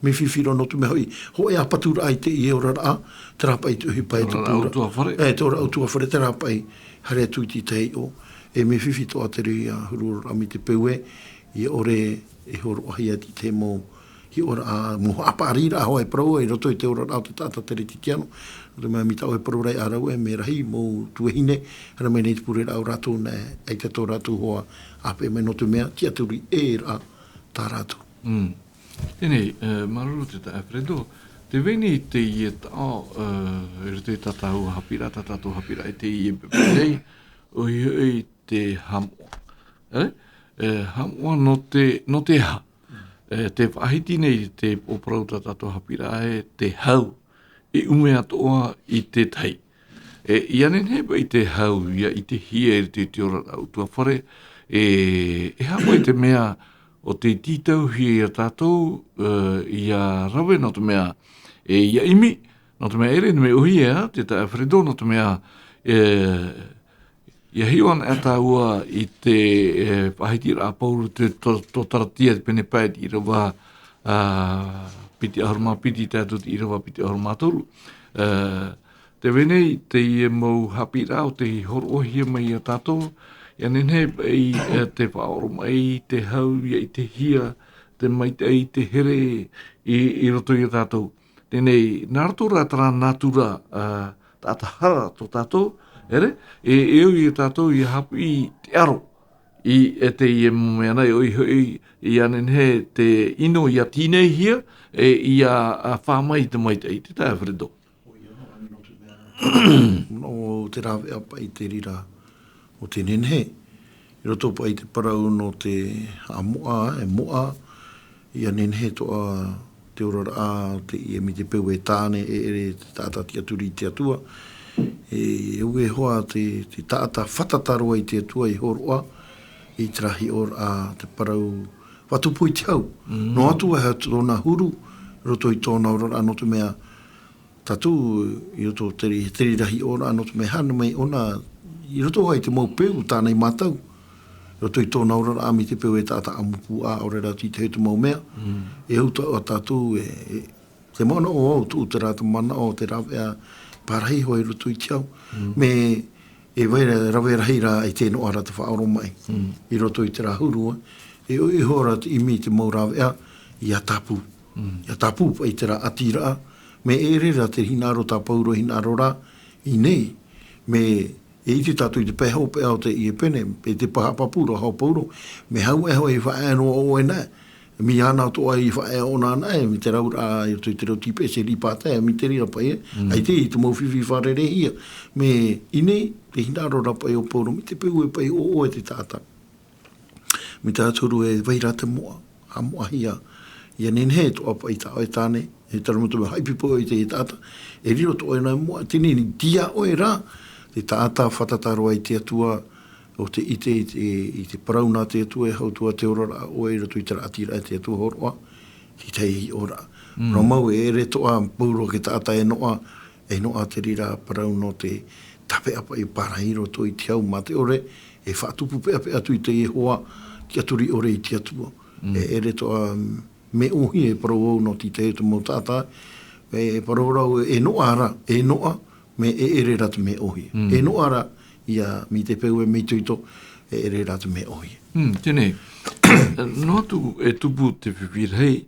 mea fifi roa nō te mea hoʻi, hōʻē ā paturaʻa i teie oraraʻa, terā paʻi te ʻohipa e te Oraraʻa pūra. ʻUtuāfare. E, te oraraʻa ʻutuāfare, terā paʻi, haere atu i te tahi iʻo, e mea fifi atoʻa te reira huru oraraʻa mai te peu e, ʻia ʻore e hōroʻahia te tahi mau hiʻoraʻa, mau haʻapaʻariraʻa hoʻi e parau i roto i te oraraʻa o te taʻata teretitiano. Nō te mea mai tāʻu e parau ra iā rāua, e mea rahi mau tuahine, haere mai nei te pureraʻa o rātou nei, ʻaita tō rātou hoa ʻāpeʻe mai nō te mea, tiʻaturi ʻē ra tā rātou. Teie, e, māuruuru te taeaʻe Alfredo, tē vai nei teie taʻo, e, i roto i tā tātou haʻapiʻiraʻa, tā tātou haʻapiʻiraʻa i teie pēpē nei, ʻoia hoʻi te haʻamoʻa. E, e, haʻamoʻa nō te, nō te aha? E, tē faʻahiti nei te parau tā tātou haʻapiʻiraʻa e te hau, e ʻume atoʻa i te tahi. E, ʻia nehenehe paʻi te hau, ʻia ʻitehia i te, te oraraʻa ʻutuāfare, e, e aha paʻi te mea ʻo tē tītauhia iā tātou, e, ʻia rave nō te mea, e, ʻia ʻimi, nō te mea ʻeʻere, nō te mea ʻohie, te taeaʻe Alfredo, nō te mea, e, ʻia hiʻo anaʻe tāua i te, e, faʻahitiraʻa a Pauro i te to-, Tōtaratia, te pene pae, te ʻīrava, a, piti ʻahuru mā piti tae atu i te ʻīrava piti ʻahuru mā toru. E, tē vai nei teie mau haʻapiʻiraʻa ʻo tei hōroʻahia mai iā tātou, ʻia nehenehe paʻi, e, te faʻaoromaʻi, te hau, ʻia ʻitehia te maitaʻi, te here i, i roto iā tātou. Teie, nā roto rā terā nātura, a, taʻata hara tō tātou, ʻeʻere, e, e au iā tātou ʻia haʻapiʻi te aro i, e teie mau mea nei, ʻoia hoʻi, ʻia nehenehe te ʻino ʻia tīneihia, e ʻia, a, fā mai i te maitaʻi, te taeaʻe Alfredo. Nō te rāveʻa paʻi te reira, ʻo tē nehenehe, i roto paʻi te parau nō te haʻamoʻa, e moʻa, ʻia nehenehe atoʻa te oraraʻa o teie mai te peu e tāne, e ʻere te taʻata tiʻaturi i te Atua. E, e au e hoa te, te taʻata fātata roa i te Atua i hōroʻa, i terā hiʻoraʻa te parau faʻatupu i te hau. Noa atu e aha tōna huru, i roto i tōna oraraʻa nō te mea, tātou, i roto te, te reira hiʻoraʻa nō te mea haere mai ʻōna, i roto hoʻi i te mau peu tāna i mātau, i roto i tōna oraraʻa mai te peu e taʻata ʻāmui pū, ʻaore rā tītauhia te mau mea, e au tā, tātou, e, e, te manaʻo au, tō te rā te manaʻo, te rāveʻa, pārahi hoʻi i roto i te hau. Mea, e vai ra, rave rahi rā, e tē noaʻa ra te faʻaoromaʻi. I roto i terā huru, e, e ʻoia hoʻi rā te ʻimi i te mau rāveʻa, ʻia tāpū. ʻIa tāpū paʻi terā ʻatiraʻa, mea ʻeʻere rā te hinaʻaro tā Pauro, hinaʻaro rā, i ʻō nei, mea e ʻite tātou i te pae hopeʻa o teie pene, e te pae haʻapāpū ra hoʻi Pauro, mea hau e hoʻi faʻaea noa ʻoe nei, mea ʻana atoʻa i faʻaea ʻōna nei, mea te rau rā, i roto i te rau tīpē, se ripātae, mea te reira paʻi, ʻaita i te mau fifi fārerei-hia, mea i ʻō nei, te hinaʻaro rā paʻi o Pauro, mai te peu e paʻi ʻo ʻoe te taʻata. Mai te huru e vai ra te moʻa, haʻamoʻahia, ʻia nehenehe atoʻa paʻi tā ʻoe tāne, e taru mo te mea haʻapiʻi paʻi ʻoe i te taʻata, e riro atoʻa ʻoe nā moʻa, teie nei, tīaʻi ʻoe rā, te taʻata fātata roa i te Atua, ʻo tē ʻite i te, i te parau nā te Atua, e hau atoʻa te oraraʻa ʻoe i roto i terā ʻatiraʻa e te Atua hōroʻa, te tahi hiʻoraʻa. Nō mau e ʻere atoʻa Pauro te taʻata e noaʻa, e noaʻa te reira parau nō te tāpeʻa paʻi pārahi i roto i te hau mā te ʻore, e faʻatupu peʻapeʻa atu i te Iehova, tiʻaturi ʻore i te Atua. E ʻere atoʻa mea ʻōhie e parau au nō te tahi o te mau taʻata, e parau ra au e noaʻa ra, e noaʻa, mea e ʻere ra te mea ʻōhie. E noaʻa ra, ʻia, mai te peu e mea itoito, e ʻere ra te mea ʻōhie. Teie, noa atu e tupu te fifi rahi,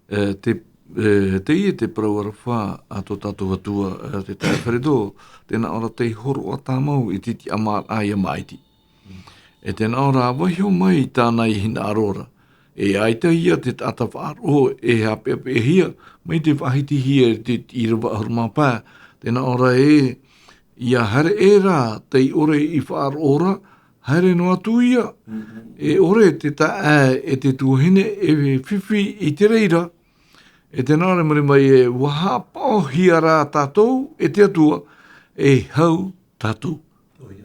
e, te, e, teie te parau aroha a tō tātou Atua, e, te taeaʻe Alfredo, tē nā ʻō ra tei hōroʻa tāmau i te tiʻamāraʻa ʻia māʻiti. E tē nā ʻō ra vaiho mai i tāna i hinaʻaro ra. E ʻaita ia te taʻata faʻaroʻo e haʻapeʻapeʻahia, mai te faʻahitihia e te ʻīrava ʻahuru mā pae, tē nā ʻō ra ē, ʻia haere ʻē rā tei ʻore i faʻaroʻo ra, haere noa atu ia. E ʻore te taeaʻe e te tuahine e fifi i te reira. E tē nā ʻō ra i muri mai ē, ʻua haʻapaʻohia rā tātou e te Atua, e hau tātou.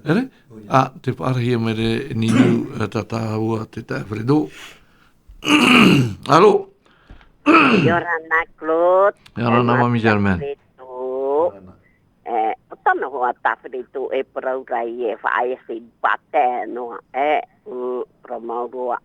ʻĒ? ʻĀ, tē faʻaarahia mai ra e Niniu, e, tā tāua te taeaʻe Fredo. Alo? ʻIa ora na Claude. ʻIa ora na Mami Germaine. Fredo. E, ʻo tāna hoa tā Fredo e parau ra ē, e faʻaea se pātē noa, e, mm, parau mau roa.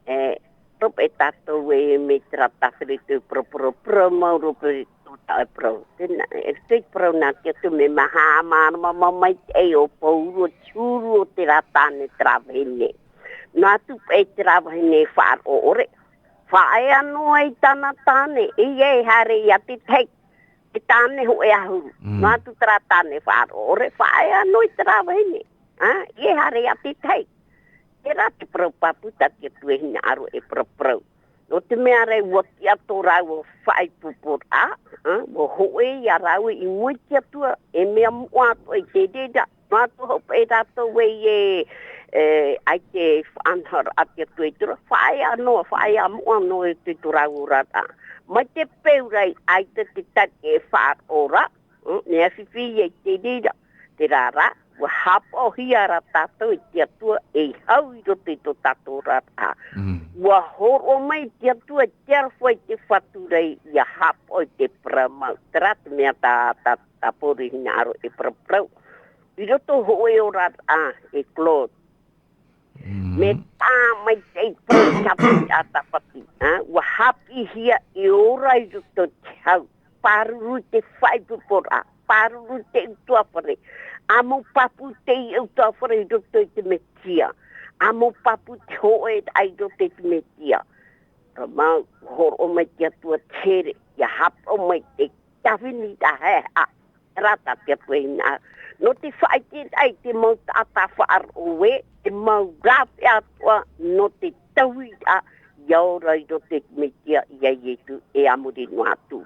E, rope e tātou e mea terā tā Fredo e parau, parau, parau mau rope tō tā e parau. Tēnā, e te parau nā te Atua mea maha māramarama mai te ʻai o Pauro, te huru o terā tāne terā vahine. Noa atu paʻi terā vahine e faʻaroʻo ʻore. Faʻaea noa i tāna tāne, e ia e haere ia te tahi, e tāne hōʻē ʻahuru. Noa atu terā tāne faʻaroʻo ʻore, faʻaea noa i terā vahine. ʻĀ, ia e haere ia te tahi. Terā te parau pāpū tā te Atua e hinaʻaro e parau, parau. Nō te mea rā ʻua tiʻa tō rāua faʻaipoiporaʻa, ʻā, ʻua hōʻē ia rāua i mua i te Atua, e mea moʻa atoʻa i te reira, noa atu hoʻi paʻi rātou e, e, ʻaita e faʻanahoraʻa te Atua i te roa, faʻaea noa, faʻaea moʻa noa i te tō rāua oraraʻa. Mai te peu rā ʻaita te tari e faʻaroʻo ra, Mm, mea fifi ia i te reira, terā rā, ʻua haʻapaʻohia ra tātou e te Atua e hau i roto i tō tātou oraraʻa. ʻUa hōroʻa mai te Atua, te aroha i te Fatu ra ïa haʻapaʻo i te parau mau. Terā te mea tā, tā, tā Pauro e hinaʻaro e parau, parau. I roto hōʻē oraraʻa, e Claude. Mea tāmaitaʻi parau tāpati a Tāpati, ā, ʻua haʻapiʻihia e ora i roto i te hau, pāruru i te faʻaipoiporaʻa, pāruru i te ʻutuāfare, ʻa mau pāpū i te ʻutuāfare i roto i te Mesia, ʻa mau pāpū i te hōʻēraʻa i roto i te Mesia. Rā mau, hōroʻa mai te Atua te here, ʻia haʻapaʻo mai te tāvini tahe, ā, Terā tā te Atua e hinaʻaro. Nō te faʻaʻiteraʻa i te mau taʻata faʻaroʻo ē, te mau rāveʻa atoʻa, nō te tauiraʻa, ʻia ora i roto i te Mesia, ʻia Ietu, e a muri noa atu.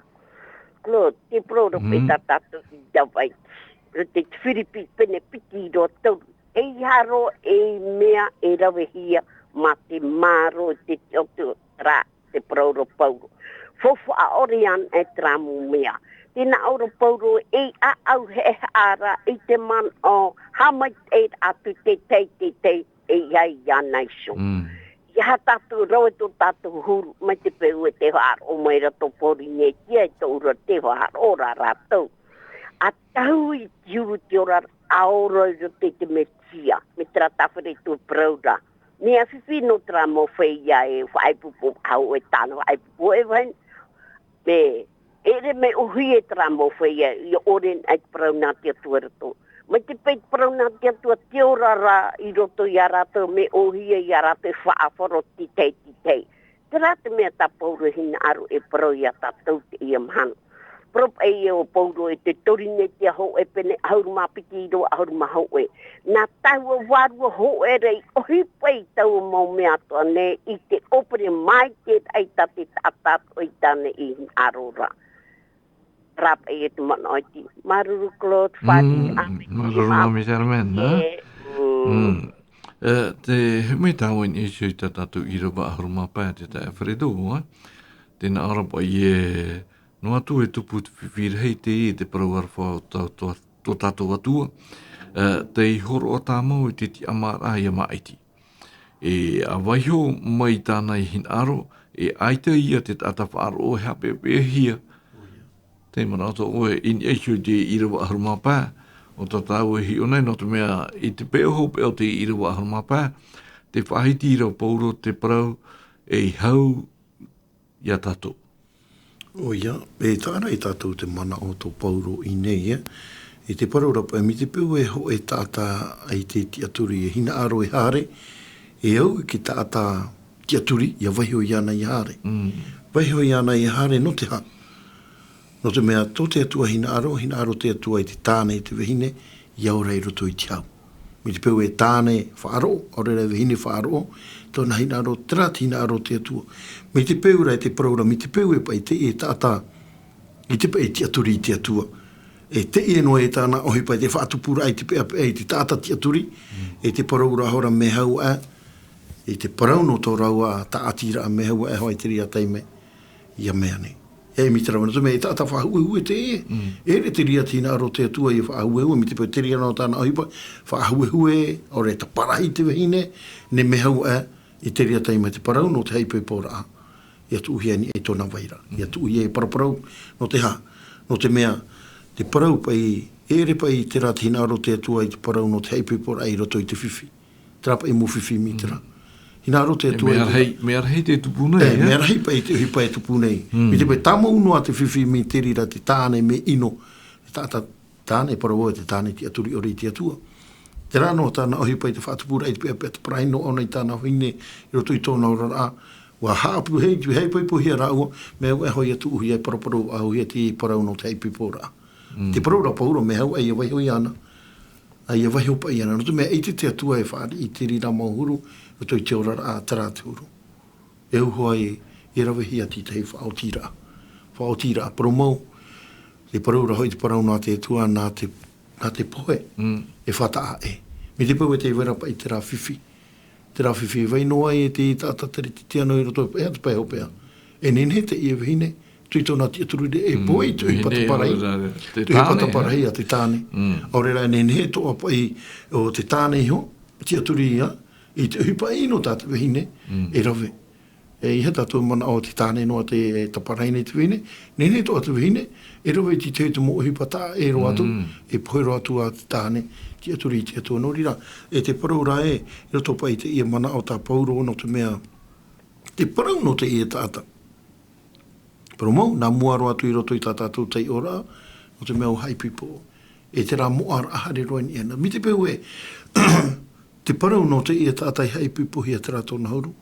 Claude, te parau rope tā tātou i Hawaii. Roto i te Firipi pene piti iva toru. ʻEiaha roa e mea e ravehia mā te mārō i te tiʻaturi, terā te parau ra Pauro. Faufaʻa ʻore ana e terā mau mea. Tē nā ʻō ra Pauro, e ʻaʻau heʻehaʻa ra i te manaʻo, haʻamaitaʻi atu te tahi, te tahi, e ʻeiaha iāna iho. ʻEiaha tātou rave tō tātou huru, mai te peu e tē faʻaroʻo mai ra tō Pōrīnetia, e tō ʻUra tē faʻaroʻo ra rātou. ʻA tahu i te huru te ora, ʻa ora i roto i te Mesia, mai terā tāvini tō parau ra. Mea fifi nō terā mau feiā e faʻaipoipo, ʻaore tāna faʻaipoipo e vahine. Mea, ʻeʻere mea ʻōhie terā mau feiā, ʻia ʻore anaʻe te parau nā te Atua i roto. Mai te peu te parau nā te Atua, te ora ra i roto ia rātou, mea ʻōhie ia rātou e faʻaroʻo i te tahi, te tahi. Terā te mea tā Pauro e hinaʻaro e parau ia tātou i teie mahana. Parau paʻi ïa ʻo Pauro i te Korinetia hōʻē pene ʻahuru mā piti, ʻīrava ʻahuru mā hōʻē. Nā taua vārua hōʻē ra i ʻohipa i taua mau mea atoʻa nei i te ʻōpere maitaʻi tā te taʻata atoʻa i tāna i hinaʻaro ra. Terā paʻi ïa te manaʻo iti. Māuruuru Claude, Fadi, ʻāmui. Māuruuru Mami Germaine, ā? E, te, mai tāua i niʻa iho i tā tātou ʻīrava ʻahuru mā pae, te taeaʻe Fredo, ā? Tē nā ʻō ra paʻi ē, noa atu e tupu te fifi rahi teie te parau aroha o tō, tō, tō tātou Atua, ā, tei hōroʻa tāmau i te tiʻamāraʻa ïa māʻiti. E ʻa vaiho mai tāna i hinaʻaro, e ʻaita ïa te taʻata faʻaroʻo e haʻapeʻapeʻahia. Tē manaʻo atoʻa ʻoe i niʻa iho i te ʻīrava ʻahuru mā pae, ʻo tā tāua e hiʻo nei, nō te mea i te peu hopeʻa o te ʻīrava ʻahuru mā pae, tē faʻahiti ra ʻo Pauro te parau ei hau iā tātou. ʻOia, e taʻa ra ia tātou te manaʻo tō Pauro i ʻō nei, ē. I te parau ra paʻi, mai te peu e hōʻē taʻata i te tiʻaturi e hinaʻaro e haere, e au i te taʻata tiʻaturi, ʻia vaiho iāna ʻia haere. Vaiho iāna ʻia haere, nō te aha? Nō te mea, tō te Atua hinaʻaro, hinaʻaro te Atua i te tāne, i te vahine, ʻia ora i roto i te hau. Mai te peu e tāne faʻaroʻo, ʻaore rā e vahine faʻaroʻo, tōna hinaʻaro, terā te hinaʻaro o te Atua. Mai te peu rā e te parau ra, mai te peu e paʻi teie taʻata, i te paʻi tiʻaturi i te Atua. E teie noa e tāna ʻohipa i te faʻatupuraʻa i te peʻapeʻa i te taʻata tiʻaturi, e te parau ra hora mea hau aʻe, i te parau nō tō rāua tāʻatiraʻa mea hau aʻe hoʻi te reira taime, ia mea nei. E mai te rave, nō te mea e taʻata faʻahuehue teie, e ʻere te reira te hinaʻaro o te Atua ia faʻahuehue, mai te peu te reira nō tāna ʻohipa, faʻahuehue, ʻaore taparahi te vahine, ne mea hau aʻe, i te reira taime te parau nō te haʻaipoiporaʻa. Ia tuʻuhia nei e tōna vai ra. Ia tuʻuhia e paraparau, nō te hā, nō te mea, te parau paʻi, e ʻere paʻi terā te hinaʻaro o te Atua i te parau nō te haʻaipoiporaʻa i roto i te fifi. Terā paʻi mau fifi mai terā. Hinaʻaro o te Atua mea i te rahi, mea rahi te tupu nei, e, e? Mea rahi paʻi te ʻohipa e tupu nei. Mai te peu tāmau noa te fifi mai te reira te tāne mea ʻino. Te taʻata tāne, parau e te tāne tiʻaturi ʻore i te Atua. Terā noa tāna ʻohipa i te faʻatupuraʻa i te peʻapeʻa, taparahi noa ʻōna i tāna vahine i roto i tōna oraraʻa. ʻUa haʻapu, hei, haʻaipoipohia rāua, mea hau aʻe hoʻi ia tuʻuhia e paraparau faʻahouhia te parau nō te haʻaipoiporaʻa. Te parau ra Pauro, mea hau aʻe ia vaiho iāna. ʻA ia vaiho paʻi iāna. Nō te mea ʻaita te Atua e fāriʻi i te reira mau huru, roto i te oraraʻa, terā te huru. E au hoʻi, e ravehia te tahi faʻaotiraʻa. Faʻaotiraʻa, parau mau, te parau ra hoʻi te parau nā te Atua, nā te, nā te pohe, e fātaʻa aʻe. Mai te peu e tē vai ra paʻi terā fifi. Terā fifi e vai noa ai e te taʻata tere titiano i roto, e te pae hopeʻa. E nehenehe teie vahine, tui tōna tiʻaturi e pohe i te ʻohipa taparahi. Te ʻohipa taparahi a te tāne. ʻAore rā e nehenehe atoʻa paʻi o te tāne iho, tiʻaturi ia, i te ʻohipa ʻino tā te vahine, e rave. E ʻeiaha tātou manaʻo te tāne noa te taparahi nei te vahine, nehenehe atoʻa te vahine, e rave i te tahi mau ʻohipa taʻa ʻē roa atu, e pohe roa atu a te tāne, tiʻaturi i te Atua nō reira. E te parau ra ē, i roto paʻi teie manaʻo tā Pauro nō te mea, te parau nō teie taʻata. Parau mau, nā mua roa atu i roto i tā tātou taiʻoraʻa, nō te mea ʻua haʻaipoipo. E terā moʻaraʻa haere roa i niʻa na. Mai te peu ē, te parau nō teie taʻata i haʻaipoipohia terā tōna huru.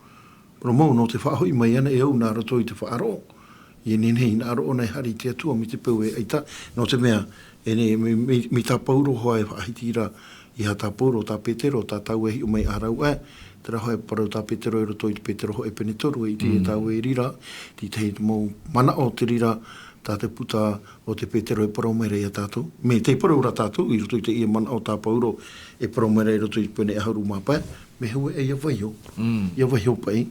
Parau mau nō te faʻahoʻi mai ana e au nā roto i te faʻaroʻo. ʻIa nehenehe hinaʻaro ʻōna e haere i te Atua, mai te peu ē ʻaita, nō te mea, e nei, mai, mai, mai tā Pauro hoʻi e faʻahiti ra, ʻeiaha tā Pauro, tā Petero, tā tāua e hiʻo mai ʻārau ē, terā hoʻi e parau tā Petero i roto i te Petero hoʻi pene toru, e ʻite tāua i reira, te tahi mau manaʻo te reira, tā te puta o te Petero e parau mai ra ia tātou. Mai te parau ra tātou, i roto i teie manaʻo tā Pauro, e parau mai ra i roto i te pene ʻahuru mā pae, mea hau aʻe ia vaiho. Ia vaiho paʻi,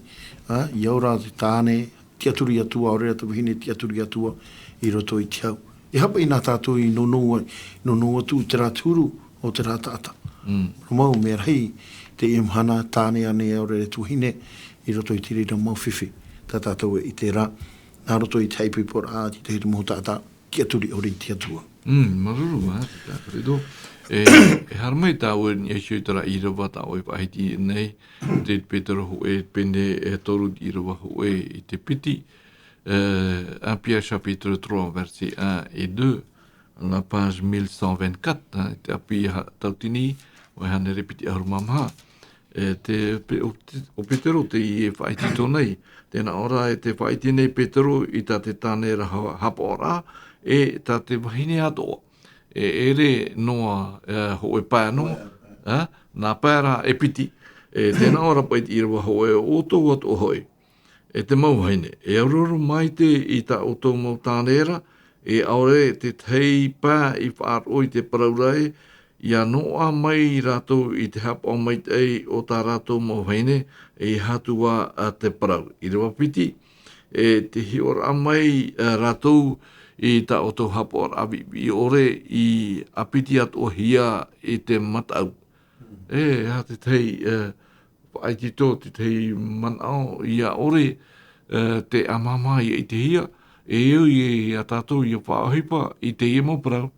ā, ia ora te tāne, tiʻaturi atu ā, ʻaore rā te vahine tiʻaturi atu ā, i roto i te hau. E aha paʻi nā tātou i nōnō ai, nōnō atu i terā te huru o terā taʻata. Parau mau, mea rahi teie mahana tāne ānei ʻaore rā te vahine, i roto i te reira mau fifi. Tā tātou e ʻite ra, nā roto i te haʻaipoiporaʻa, te tahi mau taʻata, tiʻaturi ʻore i te Atua. Mm, māuruuru, ā, te taʻata Alfredo. E, e haere mai tāua i niʻa iho i terā ʻīrava tā ʻoe e faʻahiti nei, te Petero hōʻē pene e toru te ʻīrava hōʻē i te piti, e, un Pierre chapitre trois, verset un et deux, la page mille cent vingt-quatre, ā, te ʻāpī ha-, tautini, ʻo e hānere piti ʻahuru mā maha. E te, pe-, ʻo te, ʻo Petero teie e faʻaʻite nei. Tē nā ʻō ra e tē faʻaʻite nei Petero i tā te tāne ra ha-, haʻapaʻoraʻa, e tā te vahine atoʻa. E ʻere noa, e, hōʻē pae noa, e, nā pae ra e piti. E tē nā ʻō ra paʻi te ʻīrava hōʻē ʻo ʻoutou atoʻa hoʻi. E te mau vahine, e ʻaroʻaro maite i tā ʻoutou mau tāne ra, e ʻaore te tahi pae i faʻaroʻo i te parau ra ē, ʻia noaʻa mai rātou i te haʻapaʻo maitaʻi o tā rātou mau vahine, e ʻeiaha atu ā te parau. ʻĪrava piti, e tē hiʻoraʻa mai, e, rātou i tā ʻoutou haʻapaʻoraʻa viʻiviʻi ʻore i ʻāpiti atoʻahia i te mataʻu. E, ʻeiaha te tahi, e, faʻaitoito, te tahi manaʻo, ʻia ʻore, e, te ʻāmāmā ʻia ʻitehia, e au ia, ia tātou ʻia faʻaʻohipa i teie mau parau.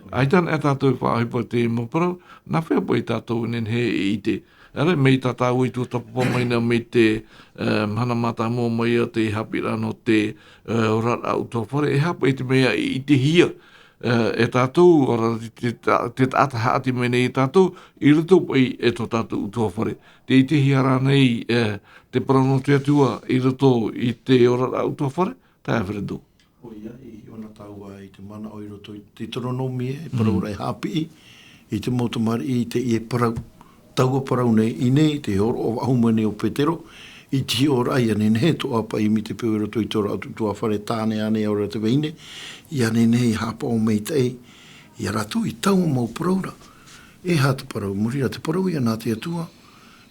ʻAita anaʻe tātou e faʻaʻohipa i teie mau parau, nā hea paʻi tātou e nehenehe e ʻite. ʻAreʻa mai tā tāua i tuatāpapa mai na mai te, e, mahana mātāmua mai ā te haʻapiʻiraʻa nō te, e, oraraʻa ʻutuāfare, e aha paʻi te mea i ʻitehia, e, e tātou, ʻaore rā te, te ta-, te taʻata haʻati mai nei ia tātou, i roto paʻi i tō tātou ʻutuāfare. Tē ʻitehia ra nei, e, te parau nō te Atua i roto i te oraraʻa ʻutuāfare, taeaʻe Alfredo. ʻOia, e hiʻo na tāua i te manaʻo i roto i te Teuteronome, e parau ra e haʻapiʻi i te mau tamariʻi i teie parau. Taua parau nei, i nei, te hōroʻa faʻahou mai nei o Petero, i te hiʻoraʻa ʻia nehenehe atoʻa paʻi mai te peu i roto i tō rātou tuafare tāne ānei ʻaore rā te vahine, ʻia nehenehe e haʻapaʻo maitaʻi, ia rātou i taua mau parau ra. E aha te parau, muri ra te parau ïa nā te Atua,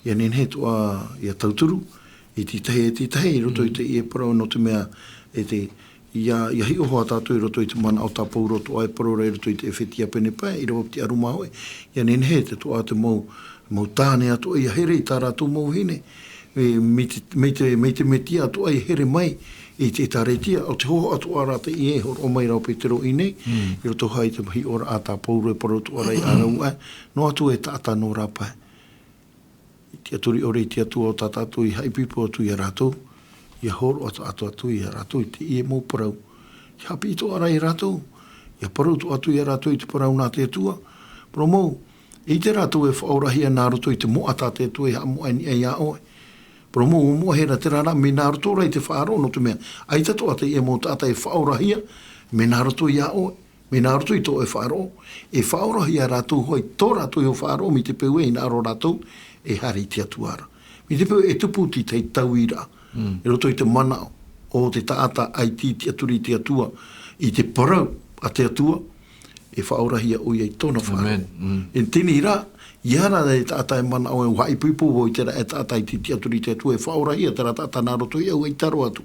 ʻia nehenehe atoʻa ʻia tauturu, i te tahi, i te tahi, i roto i teie parau, nō te mea, e te, ʻia, ʻia hiʻo hoʻi tātou i roto i te manaʻo tā Pauro atoʻa e parau ra i roto i te Efetia pene pae, ʻīrava piti ʻahuru mā hōʻē, ʻia nehenehe te atoʻa te mau, mau tāne atoʻa ʻia here i tā rātou mau vahine, e, mai te, mai te, mai te Mesia atoʻa i here mai i te ʻĒtārētia, ʻo te hōhoʻa atoʻa rā teie e hōroʻa mai ra ʻo Petero i nei, i roto hoʻi i te hiʻoraʻa tā Pauro e parau atoʻa ra i ʻĀrau aʻe, noa atu e taʻata noa rā pae. I tiʻaturi ʻore i te Atua ʻo tā tātou i haʻaipoipo atu ia rātou, ʻia hōroʻa atu, atu, atu ia rātou i teie mau parau. ʻIa haʻapiʻi atoʻa ra ia rātou, ʻia parau atoʻa atu ia rātou i te parau nā te Atua. Parau mau, ʻeʻita rātou e faʻaorahia nā roto i te moʻa tā te Atua i haʻamoʻa i niʻa iā ʻoe. Parau mau, ʻua moʻehia terā rā, mea nā roto rā i te faʻaroʻo, nō te mea, ʻaita atoʻa teie mau taʻata e faʻaorahia, mea nā roto iā ʻoe. Mea nā roto i tō ʻoe faʻaroʻo, e faʻaorahia rātou hoʻi tō rātou iho faʻaroʻo, mai te peu e hinaʻaro rātou e haere i te Atua ra. Mai te peu e tupu te tahi tauiraʻa, i roto i te manaʻo o te taʻata ʻaita i tiʻaturi i te Atua, i te parau a te Atua, e faʻaorahia ʻoia i tōna faʻaroʻo. E teie rā, ʻia ara e taʻata e manaʻo e haʻaipoipo vau i terā e taʻata ʻaita i tiʻaturi i te Atua, e faʻaorahia terā taʻata nā roto iāʻu, ʻaita roa atu.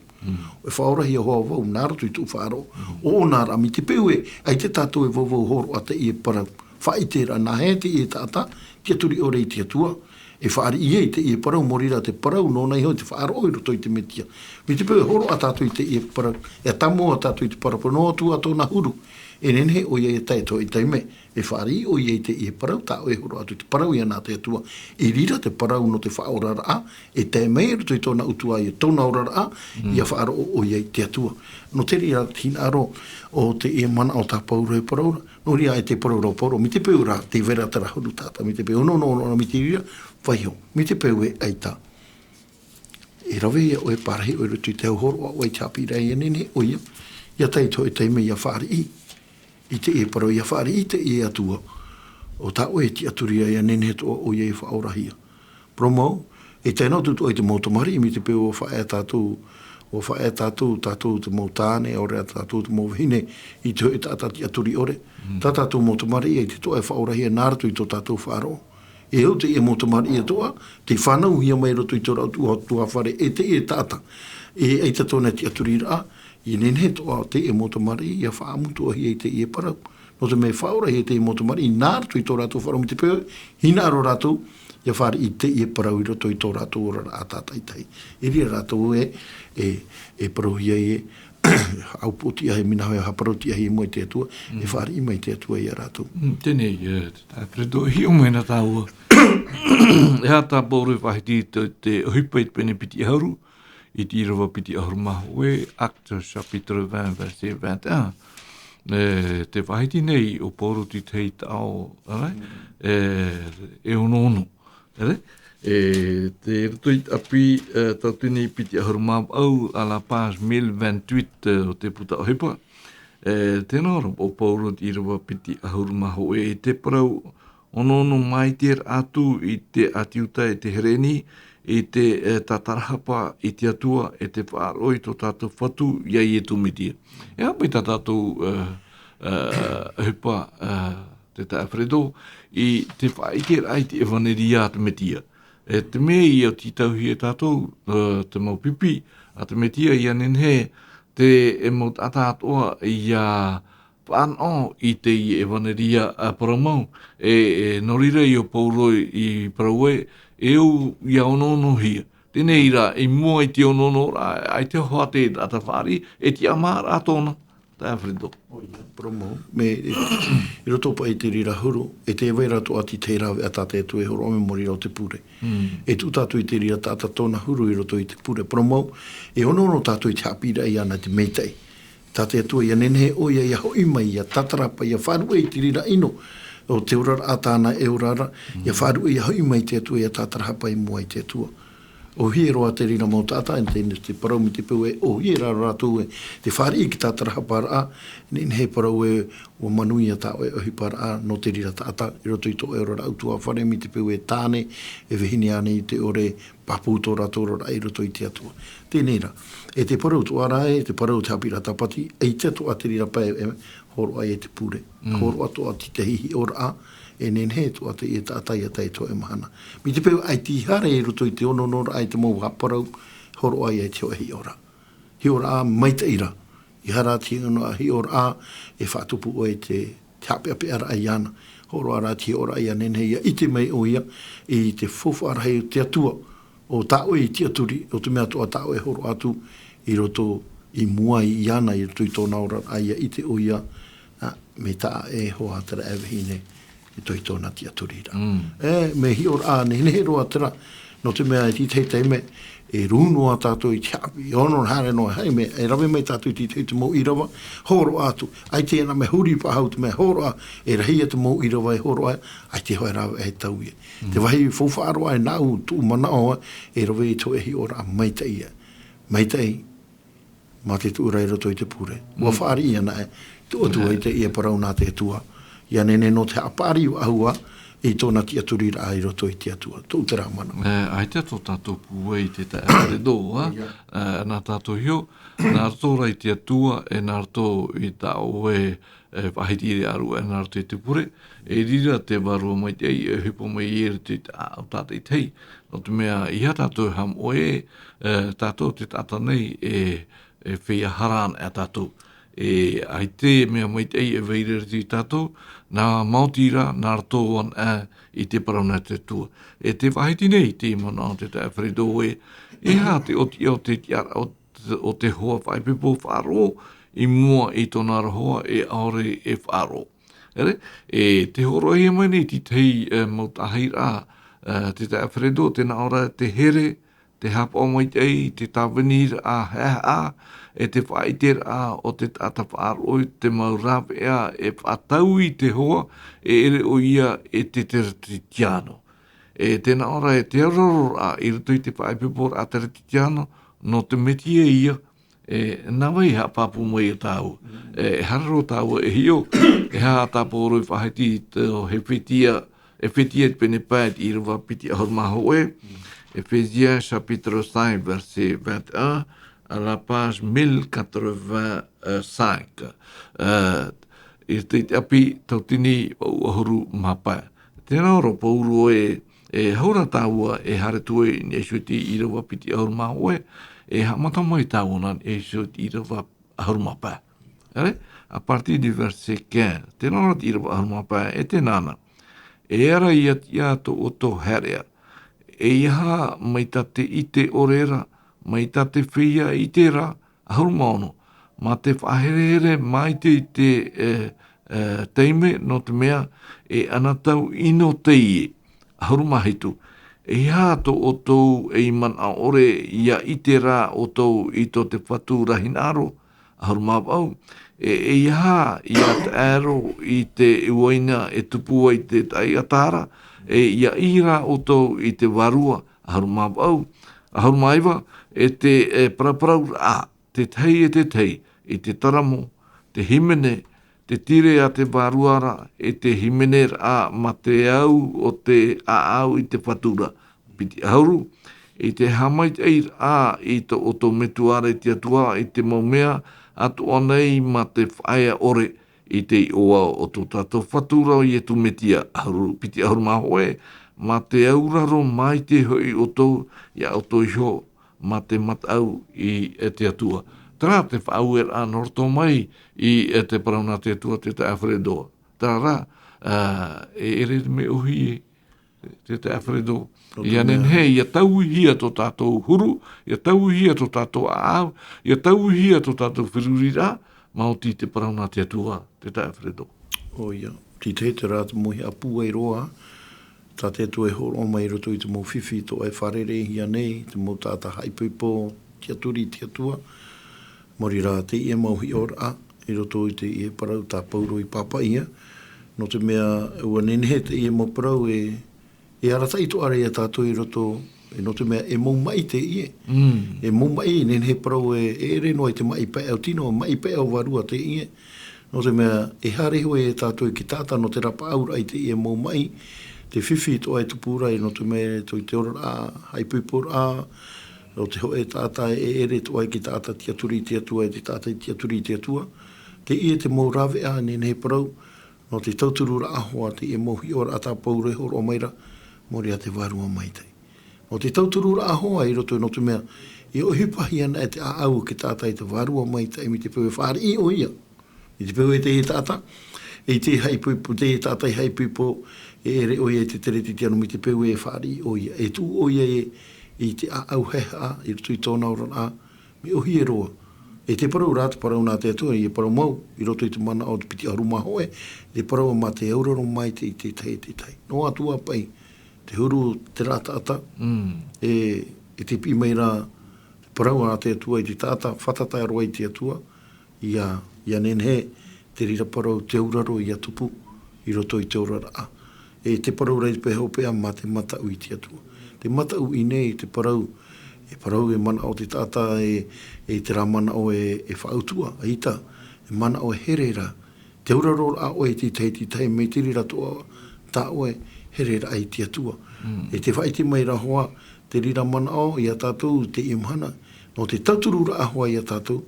E faʻaorahia hoʻi vau nā roto i tōʻu faʻaroʻo. ʻO ʻōna rā, mai te peu e, ʻaita tātou e vauvau hōroʻa teie parau. Faʻaʻite ra, nā hea teie taʻata, tiʻaturi ʻore i te Atua, e fāriʻi ai teie parau, maori rā te parau, nōna iho te faʻaroʻo i roto i te Mesia. Mai te peu e hōroʻa tātou i teie parau, e tāmau tātou i te parau, noa atu ā tōna huru, e nehenehe ʻoia e tae i te hōʻē taime, e fāriʻi ʻoia i teie parau, tā ʻoe e hōroʻa atu te parau ïa nā te Atua. I reira te parau nō te faʻaoraraʻa, e tae mai i roto i tōna ʻutuāfare, tōna oraraʻa, ʻia faʻaroʻo ʻoia i te Atua. Nō te reira te hinaʻaro o teie manaʻo tā Pauro e parau ra, nō reira e te parau ra ʻo Pauro, mai te peu rā, tē vai ra terā huru taʻata, mai te peu, nō, nō, nō, mai te reira, vaiiho, mai te peu e ʻaita. E rave ïa ʻoe e pārahi ʻoe i roto i te hau hōroʻa, ʻoe i te haʻapiʻiraʻa, ʻia nehenehe ʻoia, ʻia tae i te hōʻē taime ʻia fāriʻi i teie parau, ʻia fāriʻi i teie Atua, ʻo tā ʻoe e tiʻaturi ai, ʻia nehenehe atoʻa ʻoia e faʻaorahia. Parau mau, e tae noa atu atoʻa i te mau tamariʻi, mai te peu ʻua faʻaea tātou, ʻua faʻaea tātou, tātou te mau tāne, ʻaore rā tātou te mau vahine, i te hōʻē taʻata tiʻaturi ʻore. Tā tātou mau tamariʻi, ʻaita atoʻa e faʻaorahia nā roto i tō tātou faʻaroʻo. E au teie mau tamariʻi atoʻa, tei fānauhia mai i roto i tō rātou ʻutuāfare, e teie taʻata. E ʻaita tōna tiʻaturiraʻa, ʻia nehenehe atoʻa teie mau tamariʻi, ʻia faʻaʻamu atoʻahia i teie parau. Nō te mea e faʻaorahia teie mau tamariʻi, nā roto i tō rātou faʻaroʻo mai te peu, hinaʻaro rātou, ʻia fāriʻi i teie parau i roto i tō rātou oraraʻa tātaʻitahi. I reira rātou e, e, e parauhia e, haʻaupōtiʻa e mea nā hea e haʻaparau tiʻa i mua i te Atua, e fāriʻi mai te Atua ia rātou. Mm, teie, e, te taeaʻe Alfredo, e hiʻo mai na tāua. E aha tā Pauro e faʻahiti i te, te ʻohipa i te pene piti ʻahuru, i te ʻīrava piti ʻahuru mā hōʻē, Actes chapitre vingt, verset vingt et un. E, tē faʻahiti nei ʻo Pauro i te tahi taʻo, ʻaore? E, e onoono. ʻAore? E, tei roto i te ʻapi, e, tauatini piti ʻahuru mā vaʻu, à la page mille vingt-huit, e, o te puta ʻohipa. E, tē nā ʻō ra ʻo Pauro i te ʻīrava piti ʻahuru mā hōʻē, i te parau onoono maitaʻi atu i te ʻĀti Iuta, i te Hereni, i te, e, tātarahapa i te Atua, i te faʻaroʻo i tō tātou Fatu, ia Iesu Mesia. E aha paʻi tā tātou, e, e, ʻohipa, e, te taeaʻe Alfredo, i te faʻaʻiteraʻa i te ʻevaneria a te Mesia. E te mea ïa ʻua tītauhia e tātou, e, te mau pipi a te Mesia, ʻia nehenehe te, e mau taʻata atoʻa ʻia faʻanaho i te ʻevaneria, a, parau mau, e, e, nō reira ïa ʻo Pauro i parau ai, e au ʻia onoonohia. Teie rā, i mua i te onoonoraʻa, ʻaita hoʻi te taʻata fāriʻi, e tiʻamā rā tōna. Taeaʻe Alfredo. ʻOia, parau mau. Mea, e, i roto paʻi i te reira huru, e tē vai ra atoʻa te tahi rāveʻa tā te Atua e hōroʻa mai maori rā ʻo te pure. E tuʻu tātou i te reira taʻata tōna huru i roto i te pure. Parau mau, e onoono tātou i te haʻapiʻiraʻa iāna i te maitaʻi. Tā te Atua ʻia nehenehe ʻoia ʻia hoʻi mai, ʻia tātarahapa, ʻia faʻaruʻe i te reira ʻino o te oraraʻa tāna e ora ra, ʻia faʻaruʻe, ʻia hoʻi mai te Atua, ʻia tātarahapa i mua i te Atua. ʻōhie roa te reira mau taʻata, e te, te parau mai te peu e ʻōhie ra rātou e te fāriʻi i te tātarahaparaʻa, nehenehe e parau e, ʻua manuia tā ʻoe ʻohiparaʻa nō te reira taʻata, i roto i tō ʻoe oraraʻa ʻutuāfare mai te peu e tāne, e vahine ānei te ʻore, pāpū tō rātou oraraʻa i roto i te Atua. Teie rā, e te parau atoʻa ra ē, te parau o te haʻapiʻiraʻa Tāpati, ʻaita atoʻa te reira pae e hōroʻa ai te pure. Mm. Hōroʻa atoʻa te tahi hiʻoraʻa, e nehenehe atoʻa teie taʻata ʻia tae i tō ʻoe mahana. Mai te peu ʻaita e haere i roto i te onoonoraʻa i te mau haʻaparau, hōroʻa ai te hōʻē hiʻoraʻa. Hiʻoraʻa maitaʻi ra. ʻEiaha rā te hiʻoraʻa, hiʻoraʻa e faʻatupu ʻoe i te, te haʻapeʻapeʻaraʻa iāna. Hōroʻa rā te hiʻoraʻa ʻia nehenehe ʻia ʻite mai ʻoia i te faufaʻa rahi o te Atua, ʻo tā ʻoe i tiʻaturi, ʻo te mea atoʻa tā ʻoe e hōroʻa atu i roto i mua iāna, i roto i tōna oraraʻa, ʻia ʻite ʻoia, ā, mai tā ʻoe e hoa terā e vahine, i roto i tōna tiʻaturiraʻa. Mm. E, mea hiʻoraʻa nehenehe roa terā, nō te mea i te tahi taime, e rū noa tātou i te haʻapiʻi, e ono haere noa, hei mea, e rave mai tātou i te, i te mau ʻīrava, hōroʻa atu. ʻAita e ana mea huri faʻahou te mea hōroʻa, e rahi ia te mau ʻīrava e hōroʻa, ʻaita e hoʻi rave e tau ia. Mm. Te vāhi faufaʻa roa e nāʻu tuʻu manaʻo, e rave i te hōʻē hiʻoraʻa maitaʻi ia. Maitaʻi, mā te tuʻu ra i roto i te pure. ʻUa Mm. fāriʻi ana e, te ʻOtua Mm. i teie parau nā te Atua. ʻIa nehenehe nō te haʻapaʻari faʻahou i tōna tiʻaturiraʻa i roto i te Atua. Tōʻu terā manaʻo. E, ʻaita tō tātou pūai te taʻata Alfredo, ā? Ia. E, nā tātou hiʻo, nā roto rā i te Atua, e nā roto i tā ʻoe, e, faʻahitiraʻa, e nā roto i te pure, e riro te Vārua Maitaʻi, e ʻohipa mai i roto i te ʻāʻau tātaʻitahi. Nō te mea, ʻeiaha tātou e haʻamoʻe, e, tātou te taʻata nei, e, e feiā hara ana e tātou. E, ʻaita e mea maitaʻi e vai ra i roto ia tātou, nā maoti rā, nā roto ana i te parau nā te Atua. E tē faʻahiti nei te manaʻo o te taʻata Alfredo ē, ʻeiaha te ʻōtiʻa o te tiʻaraʻa o te, o te hoa faʻaipoipo faʻaroʻo i mua i tōna ra hoa e ʻaore e faʻaroʻo. ʻEre, e tē hōroʻahia mai nei te tahi, e, mau tāhiraʻa, e, te taʻata Alfredo, tē nā ʻō ra te here, te haʻapaʻo maitaʻi, te tāviniraʻa haʻehaʻa, e te faʻaʻiteraʻa o te taʻata faʻaroʻo i te mau rāveʻa e faʻatau i te hoa, e ʻere ʻoia e te Teretitiano. E tē nā ʻō ra e te aroraʻa i roto i te faʻaipoiporaʻa Teretitiano, nō te Metia ia, e, nā vai e haʻapāpū mai ia tāua. Mm. E, e haere roa tāua e hiʻo, e aha tā Pauro i faʻahiti i te Hephetia, Hephetia te pene pae te ʻīrava piti ʻahuru mā hōʻē, Mm. Éphésiens chapitre cinq, verset vingt et un, à la page mille quatre-vingt-cinq. E, i te, te ʻapi tautini vaʻu ʻahuru mā pae. Tē nā ʻō ra Pauro e, e hau ra tāua e haere atu i niʻa iho i te ʻīrava piti ʻahuru mā hōʻē, e haʻamata mai tāua nā niʻa iho i te ʻīrava ʻahuru mā pae. ʻEre, à partir du verset quinze, tē nā ʻō ra te ʻīrava ʻahuru mā pae, e tē nā na. E ara ia tiʻa tō ʻoutou haereʻa. ʻEiaha mai tā te ʻite ʻore ra, mai tā te feiā ʻite ra, ʻahuru mā ono, mā te faʻaherehere maitaʻi i te, e, e, taime, nō te mea, e anotau ʻino teie, ʻahuru mā hitu. ʻEiaha tō ʻoutou ei manaʻo ʻore ʻia ʻite ra ʻoutou i tō te Fatu ra hinaʻaro, ʻahuru mā vaʻu. E, ʻeiaha ʻia taʻa roa i te uaina e tupu ai te taʻata ra, e ʻia ʻī ra ʻoutou i te Vārua, ʻahuru mā vaʻu. ʻAhuru mā iva, e te, e, paraparauraʻa, te tahi e te tahi, i te taramo, te hīmene, te tīre a te Vārua ra, e te hīmeneraʻa mā te au o te ʻāʻau i te Fatu ra. Piti ʻahuru, i te haʻamaitaʻiraʻa i tō ʻoutou Metua ra i te Atua, i te mau mea atoʻa nei mā te faʻaea ʻore, i te iʻoa o tō tātou Fatu ra ʻo Ietu Metia, ʻahuru, piti ʻahuru mā hōʻē, mā te auraro maitaʻi hoʻi ʻoutou, ia ʻoutou iho, mā te mataʻu i, e te Atua. Terā te faʻaueraʻa nō roto mai i, e te parau nā te Atua te taʻata Alfredo. Terā rā, ā, e, e ʻere mea ʻōhie, te taʻata Alfredo. Nō te mea. ʻIa nehenehe, ʻia tauihia tō tātou huru, ʻia tauihia tō tātou ʻāʻau, ʻia tauihia tō tātou feruriraʻa, maoti te parau nā te Atua, te taʻata Alfredo. ʻOia, te tahi terā te mau hiʻoraʻa pūai roa, tā te Atua e hōroʻa mai i roto i te mau fifi tō ʻoe e fārereihia nei, te mau taʻata haʻaipoipo, tiʻaturi i te Atua. Maori rā teie mau hiʻoraʻa, i roto i teie parau tā Pauro i pāpaʻihia. Nō te mea, ʻua nehenehe teie mau parau e, e arataʻi atoʻa ra ia tātou i roto E nō te mea e mau maʻi teie. E mau maʻi, nehenehe e parau e, e ʻere noa i te maʻi pae au tino, maʻi pae au vārua teie. Nō te mea, e haere iho ia tātou i te taʻata nō te rapaʻauraʻa i teie mau maʻi, te fifi atoʻa e tupu ra, e nō te mea, tō i te oraraʻa, haʻaipoiporaʻa, nō te hōʻē taʻata e ʻere atoʻa i te taʻata tiʻaturi i te Atua, e te taʻata tiʻaturi i te Atua. Teie te mau rāveʻa, nehenehe e parau, nō te tautururaʻa hoʻi, teie mau hiʻoraʻa tā Pauro e hōroʻa mai ra, mō reira te vārua maitaʻi. Nō te tautururaʻa hoʻi i roto, nō te mea, e ʻohipa hia ana e te ʻāʻau o te taʻata i te vārua maitaʻi mai te peu e fāriʻi ʻoia. I te peu e teie taʻata, i te haʻaipoipo, teie taʻata i haʻaipoipo, e ʻere ʻoia i te tere titiano mai te peu e fāriʻi ʻoia. E tuʻu ʻoia e, i te ʻāʻau haʻehaʻa, i roto i tōna oraraʻa, mea ʻōhie roa. E te parau rā, te parau nā te Atua, e parau mau, i roto i te manaʻo o te piti ʻahuru mā hōʻē, te parau mā te auraro maitaʻi i te tahi, te tahi. Noa atu ā paʻi, te huru o terā taʻata, e, e te piʻi mai ra, te parau nā te Atua i te taʻata, fātata roa i te Atua, ʻia, ʻia nehenehe, te reira parau te auraro ʻia tupu, i roto i te oraraʻa. E te parau ra i te pae hopeʻa mā te mataʻu i te Atua. Te mataʻu i ʻō nei, te parau, e parau e manaʻo te taʻata e, e terā manaʻo e, e faʻautua, ʻaita, e manaʻo e here ra, te auraro ra ʻoe i te tahi, te tahi mai te reira atoʻa, tā ʻoe, here ra i te Atua. E te faʻaʻite mai ra hoʻi, te reira manaʻo ia tātou teie mahana, nō te tautururaʻa hoʻi ia tātou,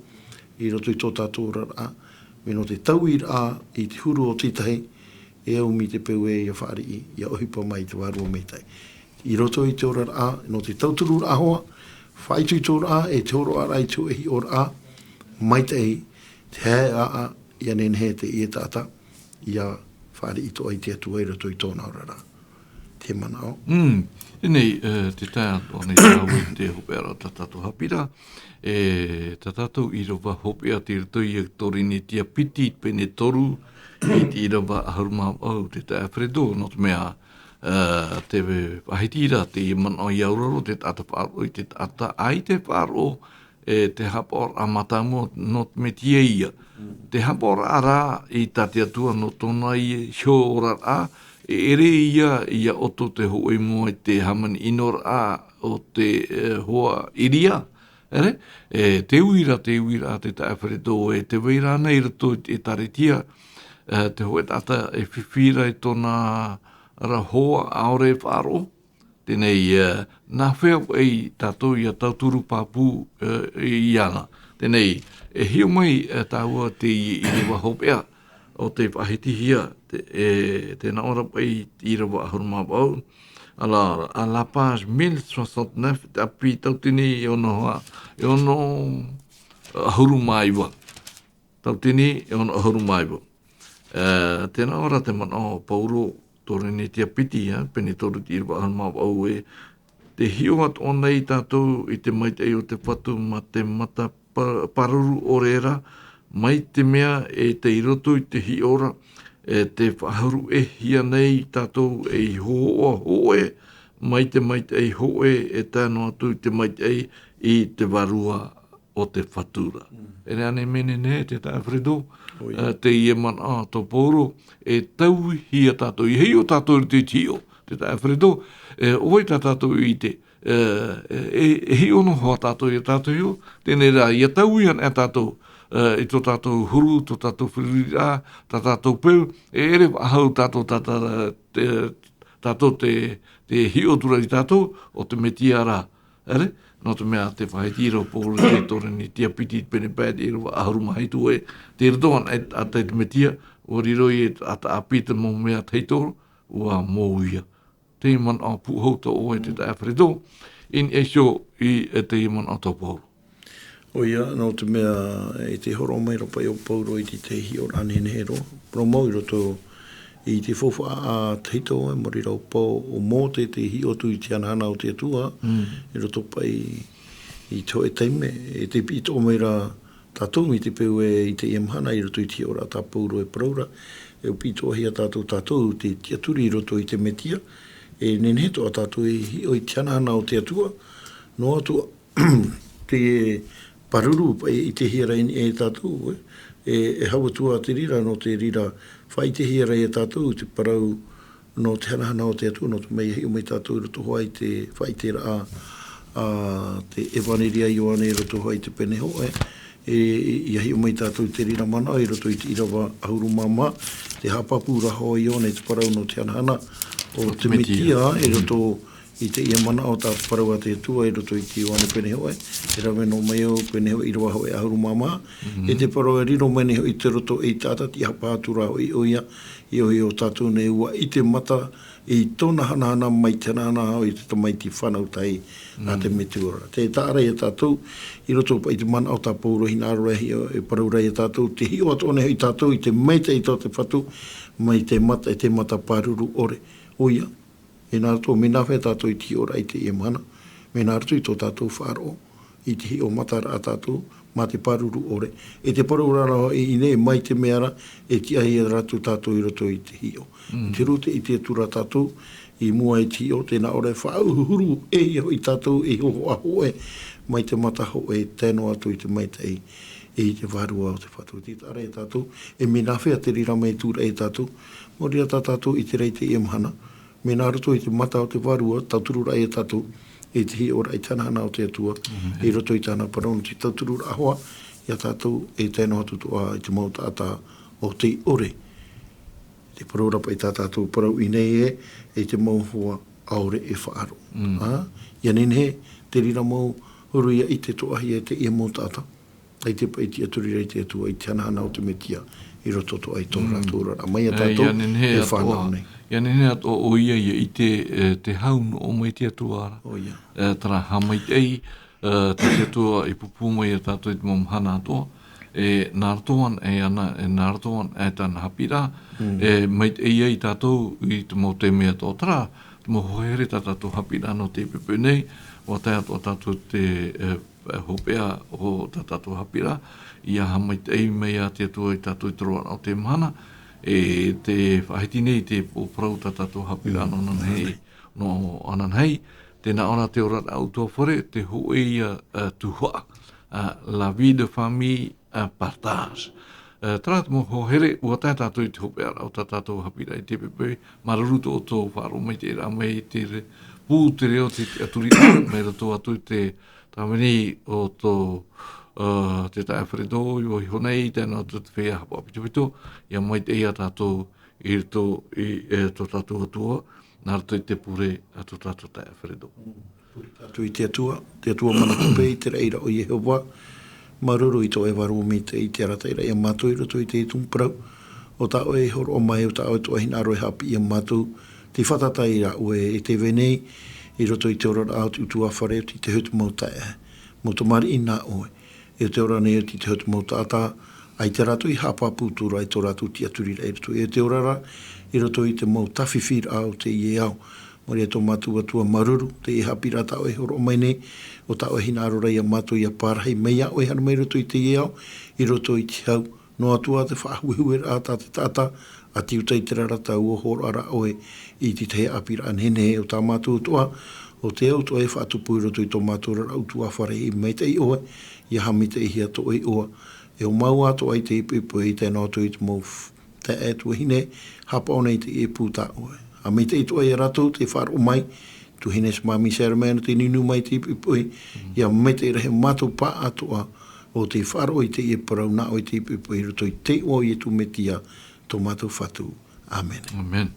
i roto i tō tātou oraraʻa, mea nō te tauiraʻa i te huru o te tahi, e au mai te peu e ʻia fāriʻi, ʻia ʻohipa mai te vārua maitaʻi. I roto i te oraraʻa, nō te tautururaʻa hoʻi, faʻaitoitoraʻa, e te hōroʻaraʻa i te hōʻē hiʻoraʻa, maitaʻi, te haʻehaʻa, ʻia nehenehe teie taʻata, ʻia fāriʻi atoʻa i te Atua i roto i tōna oraraʻa. Te manaʻo. Mm. Teie nei, e, te tae atoʻa nei tāua i te hopeʻa ra tā tātou haʻapiʻiraʻa, e, tā tātou ʻīrava hopeʻa tei roto ia Torinetia piti, pene toru, i te ʻīrava ʻahuru mā vaʻu, te taeaʻe Alfredo, nō te mea, e, te faʻahiti ra, te manaʻo ʻia auraro te taʻata faʻaroʻo i te taʻata, ʻaita e faʻaroʻo, e te haʻapaʻoraʻa mātāmua nō te Metia ia. Te haʻapaʻoraʻa rā i tā te Atua nō tōna iho oraraʻa, e ʻere ia, ʻia ʻoto te hōʻē moa i te hāmani ʻinoraʻa o te, e, hoa ʻĪlia. ʻEre, e, te uira, te uira a te taeaʻe Alfredo, e tē vai ra ānei i roto i te ʻĒtārētia, e, te hōʻē taʻata e fifi ra i tōna ra hoa ʻaore e faʻaroʻo. Teie nei, e, nā hea paʻi tātou ʻia tauturu pāpū, e, iāna. Teie nei, e hiʻo mai, e, tāua teie ʻīrava hopeʻa, ʻo tē faʻahitihia, te, e, tē nā ʻō ra paʻi te ʻīrava ʻahuru mā vaʻu, alors, à la page mille soixante-neuf, te ʻāpī tautini e ono ha-, e ono ʻahuru mā iva. Tautini e ono ʻahuru mā iva. E, tē nā ʻō ra te manaʻo o Pauro, Torinetia piti, e, pene toru te ʻīrava ʻahuru mā vaʻu ē, tē hiʻo atoʻa nei tātou i te maitaʻi o te Fatu mā te mata pa-, pāruru ʻore ra, mai te mea e tei roto i te hiʻo ra, e tē faʻahuru-ʻē-hia nei tātou ei hōhoʻa hōʻē, mai te maitaʻi hōʻē e tae noa atu i te maitaʻi i te Vārua o te Fatu ra. Mm. E rave ānei e nehenehe, te taeaʻe Alfredo, ʻOia. e, teie manaʻo a tō Pauro, e taui hia tātou, ʻia hiʻo tātou i te hiʻo, te taeaʻe Alfredo, e, ʻo vai tā tātou i ʻite, e, e, e hiʻo noa hoʻi tātou ʻia tātou hiʻo, teie rā, ʻia taui anaʻe tātou, e, i tō tātou huru, tō tātou feruriraʻa, tā tātou peu, e ʻere faʻahou tātou, tā, tā, te, tātou te, te hiʻo atu ra ia tātou, ʻo te Metia ra, ʻere, nō te mea tē faʻahiti ra ʻo Pauro i te Torinetia piti pene pae te ʻīrava ʻahuru mā hitu ē, tei roto anaʻe ā te Metia, ʻua riro ia ʻo te ʻāpī te mau mea tahito, ʻua mouʻa. Te manaʻo pūhou tō ʻoe te taeaʻe Alfredo, i niʻa iho i, e, te manaʻo tō Pauro. ʻOia, nō te mea, e tē hōroʻa mai ra paʻi ʻo Pauro i te tahi hiʻoraʻa nehenehe roa. Parau mau i roto i te faufaʻa tahito, e, mai reira ʻo Pau-, ʻo Mōte tei hiʻo atu i te hanahana o te Atua, Mm. i roto paʻi i te hōʻē taime, e tē piʻi atoʻa mai ra tātou mai te peu ē i teie mahana i roto i te hiʻoraʻa tā Pauro e parau ra, e ʻua piʻi atoʻahia tātou, tātou te tiʻaturi i roto i te Metia, e nehenehe atoʻa tātou e hiʻo i te hanahana o te Atua, noa atu ā, te pāruru paʻi i ʻitehia ra i niʻa ia tātou, e, e, e hau atu ā te reira, nō te reira, faʻaʻitehia ra ia tātou te parau, nō te hanahana o te Atua, nō te mea ʻia hiʻo mai tātou i roto hoʻi i te faʻaʻiteraʻa a te ʻEvaneria a Ioane i roto hoʻi i te pene hōʻē, e, ʻia hiʻo mai tātou i te reira manaʻo i roto i te ʻīrava ʻahuru mā maha, te haʻapāpū ra hoʻi Ioane i te parau nō te hanahana o te Mesia, i roto i teie manaʻo tā te parau a te Atua i roto i te Ioane pene hōʻē, e rave noa mai au pene hōʻē ʻīrava hōʻē ʻahuru mā maha, e te parau e riro mai nei hoʻi i te roto ei taʻata, ʻia haʻapāpū atu ra hoʻi ʻoia, ʻia ʻohi ʻo tātou nei ʻua ʻite mata i tōna hanahana mai te hanahana hoʻi i te tamaiti fānau tahi a te Metua ra. Tē taʻa ra ia tātou, i roto paʻi i te manaʻo tā Pauro e hinaʻaro ra e parau ra ia tātou, tē hiʻo atoʻa nei hoʻi tātou i te maitaʻi tō te Fatu, mai te mata, e te mata pāruru ʻore. ʻOia, e nā roto, mea nāfea tātou i te hiʻoraʻa i teie mahana? Mea nā roto i tō tātou faʻaroʻo i te hiʻo mata ra a tātou, mā te pāruru ʻore. E te parau ra hoʻi nei, mai te mea ra, e tiʻahia rātou tātou i roto i te hiʻo. I te rū te ʻite atu ra tātou, i mua i te hiʻo, tē nā ʻō ra e faʻaʻuruhuru e ia hoʻi tātou ei hōhoʻa hōʻē, mai te mata hōʻē, tae noa atu i te maitaʻi, i te vārua o te Fatu. Tē taʻa ra ia tātou, e mea nāfea te reira mai e tū ra ia tātou, nō reira tā tātou i ʻite ra i teie mahana, mea nā roto i te mata o te Vārua, tauturu ra ia tātou, i te hiʻoraʻa, i te hanahana o te Atua, i roto i tāna parau, nō te tauturu ra hoʻi ia tātou, e tae noa atu atoʻa i te mau taʻata o tei ʻore. Te parau ra paʻi tā tātou parau i nei ē, e te mau hoa ʻaore e faʻaroʻo. Ā, ʻia nehenehe te reira mau huru ʻia ʻite atoʻahia e teie mau taʻata, ʻaita paʻi e tiʻaturi ra i te Atua, i te hanahana o te Mesia, i roto atoʻa i tō rātou oraraʻa. Mai ia tātou e fānau nei. ʻIa nehenehe atoʻa ʻoia ʻia ʻite, e, te hau nō ʻō mai te Atua ra. ʻOia. E, terā haʻamaitaʻi, e, tā te Atua i pūpū mai ia tātou i te mau mahana atoʻa. E, nā roto anaʻe, e ana, e, nā roto anaʻe, e tāna haʻapiʻiraʻa. E, maitaʻi ai tātou i te mau taime atoʻa, terā, te mau hoa here tā tātou haʻapiʻiraʻa nō teie poʻipoʻi nei, ʻua tae atoʻa tātou te, e, hopeʻa o tā tātou haʻapiʻiraʻa, ʻia haʻamaitaʻi mai ia te Atua ia tātou i te roaraʻa o te mahana, e tē faʻahiti nei te pō parau tā tātou haʻapiʻiraʻa nō ananahi, nō ananahi, tē nā ʻō ra te oraraʻa ʻutuāfare, te hōʻē ia, e, tuhaʻa, e, la vie de famille, e, partage. E, terā te mau hoa here, ʻua tae tātou i te hopeʻaraʻa o tā tātou haʻapiʻiraʻa i teie poʻipoʻi, māuruuru tō ʻoutou faʻaroʻo maitaʻiraʻa mai i te re-, pū te reo te, te tiʻaturiraʻa, mai roto atu i te tāvini o tō, e, te taeaʻe Alfredo, i ʻō iho nei, tae noa atu te feiā haʻapaʻo pitopito, ʻia maitaʻi ia tātou i roto i, e, tō tātou Atua, nā roto i te pure a tō tātou taeaʻe Alfredo. Pure tātou i te Atua, te Atua mana hope, i te raʻi ra ʻo Iehova, māuruuru i tō ʻoe vārua maitaʻi i te arataʻiraʻa ia mātou i roto i teie tumu parau. ʻO tā ʻoe e hōroʻa mai, ʻo tā ʻoe atoʻa e hinaʻaro e haʻapiʻi ia mātou, tei fātata ra ʻoe e tē vai nei, i roto i te oraraʻa o te ʻutuāfare, ʻo tei hōʻē atu mau taeaʻe, mau tamariʻi nā ʻoe. E te ora nei ʻo tei hōʻē atu mau taʻata, ʻaita rātou i haʻapāpū atu ra i tō rātou tiʻaturiraʻa i roto. E te ora ra, i roto i te mau tāfifiraʻa o teie ao. Maitaʻi tō mātou Atua, māuruuru, teie haʻapiʻiraʻa tā ʻoe e hōroʻa mai nei, ʻo tā ʻoe e hinaʻaro ra ia mātou ʻia parahi mai ia ʻoe, haere mai roto i teie ao, i roto i te hau. Noa atu ā te faʻahuehueraʻa tā te taʻata, ʻa te uta i te rarata, ʻua hōroʻa ra ʻoe i te tahi haʻapiʻiraʻa nehenehe o tā mātou atoʻa, ʻo te au atoʻa e faʻatupu i roto i tō mātou oraraʻa ʻutuāfare, e maitaʻi ʻoe, ʻia haʻamaitaʻihia tō ʻoe iʻoa. E ʻo māua atoʻa i teie poʻipoʻi, tae noa atu i te mau f-, taeaʻe tuahine, haʻapaʻo nei i teie pū tā ʻoe. Haʻamaitaʻi atoʻa ia rātou tē faʻaroʻo mai, tuahine Simami Sherman, tē nūnū mai i teie poʻipoʻi, ʻia maitaʻi rahi mātou pāʻatoʻa, ʻo tē faʻaroʻo i teie parau nā ʻoe i teie poʻipoʻi, i roto i te iʻoa o Ietu Metia, tō mātou Fatu. ʻĀmene. ʻĀmene.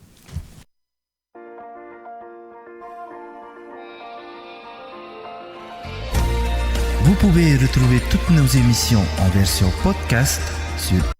Vous pouvez retrouver toutes nos émissions en version podcast sur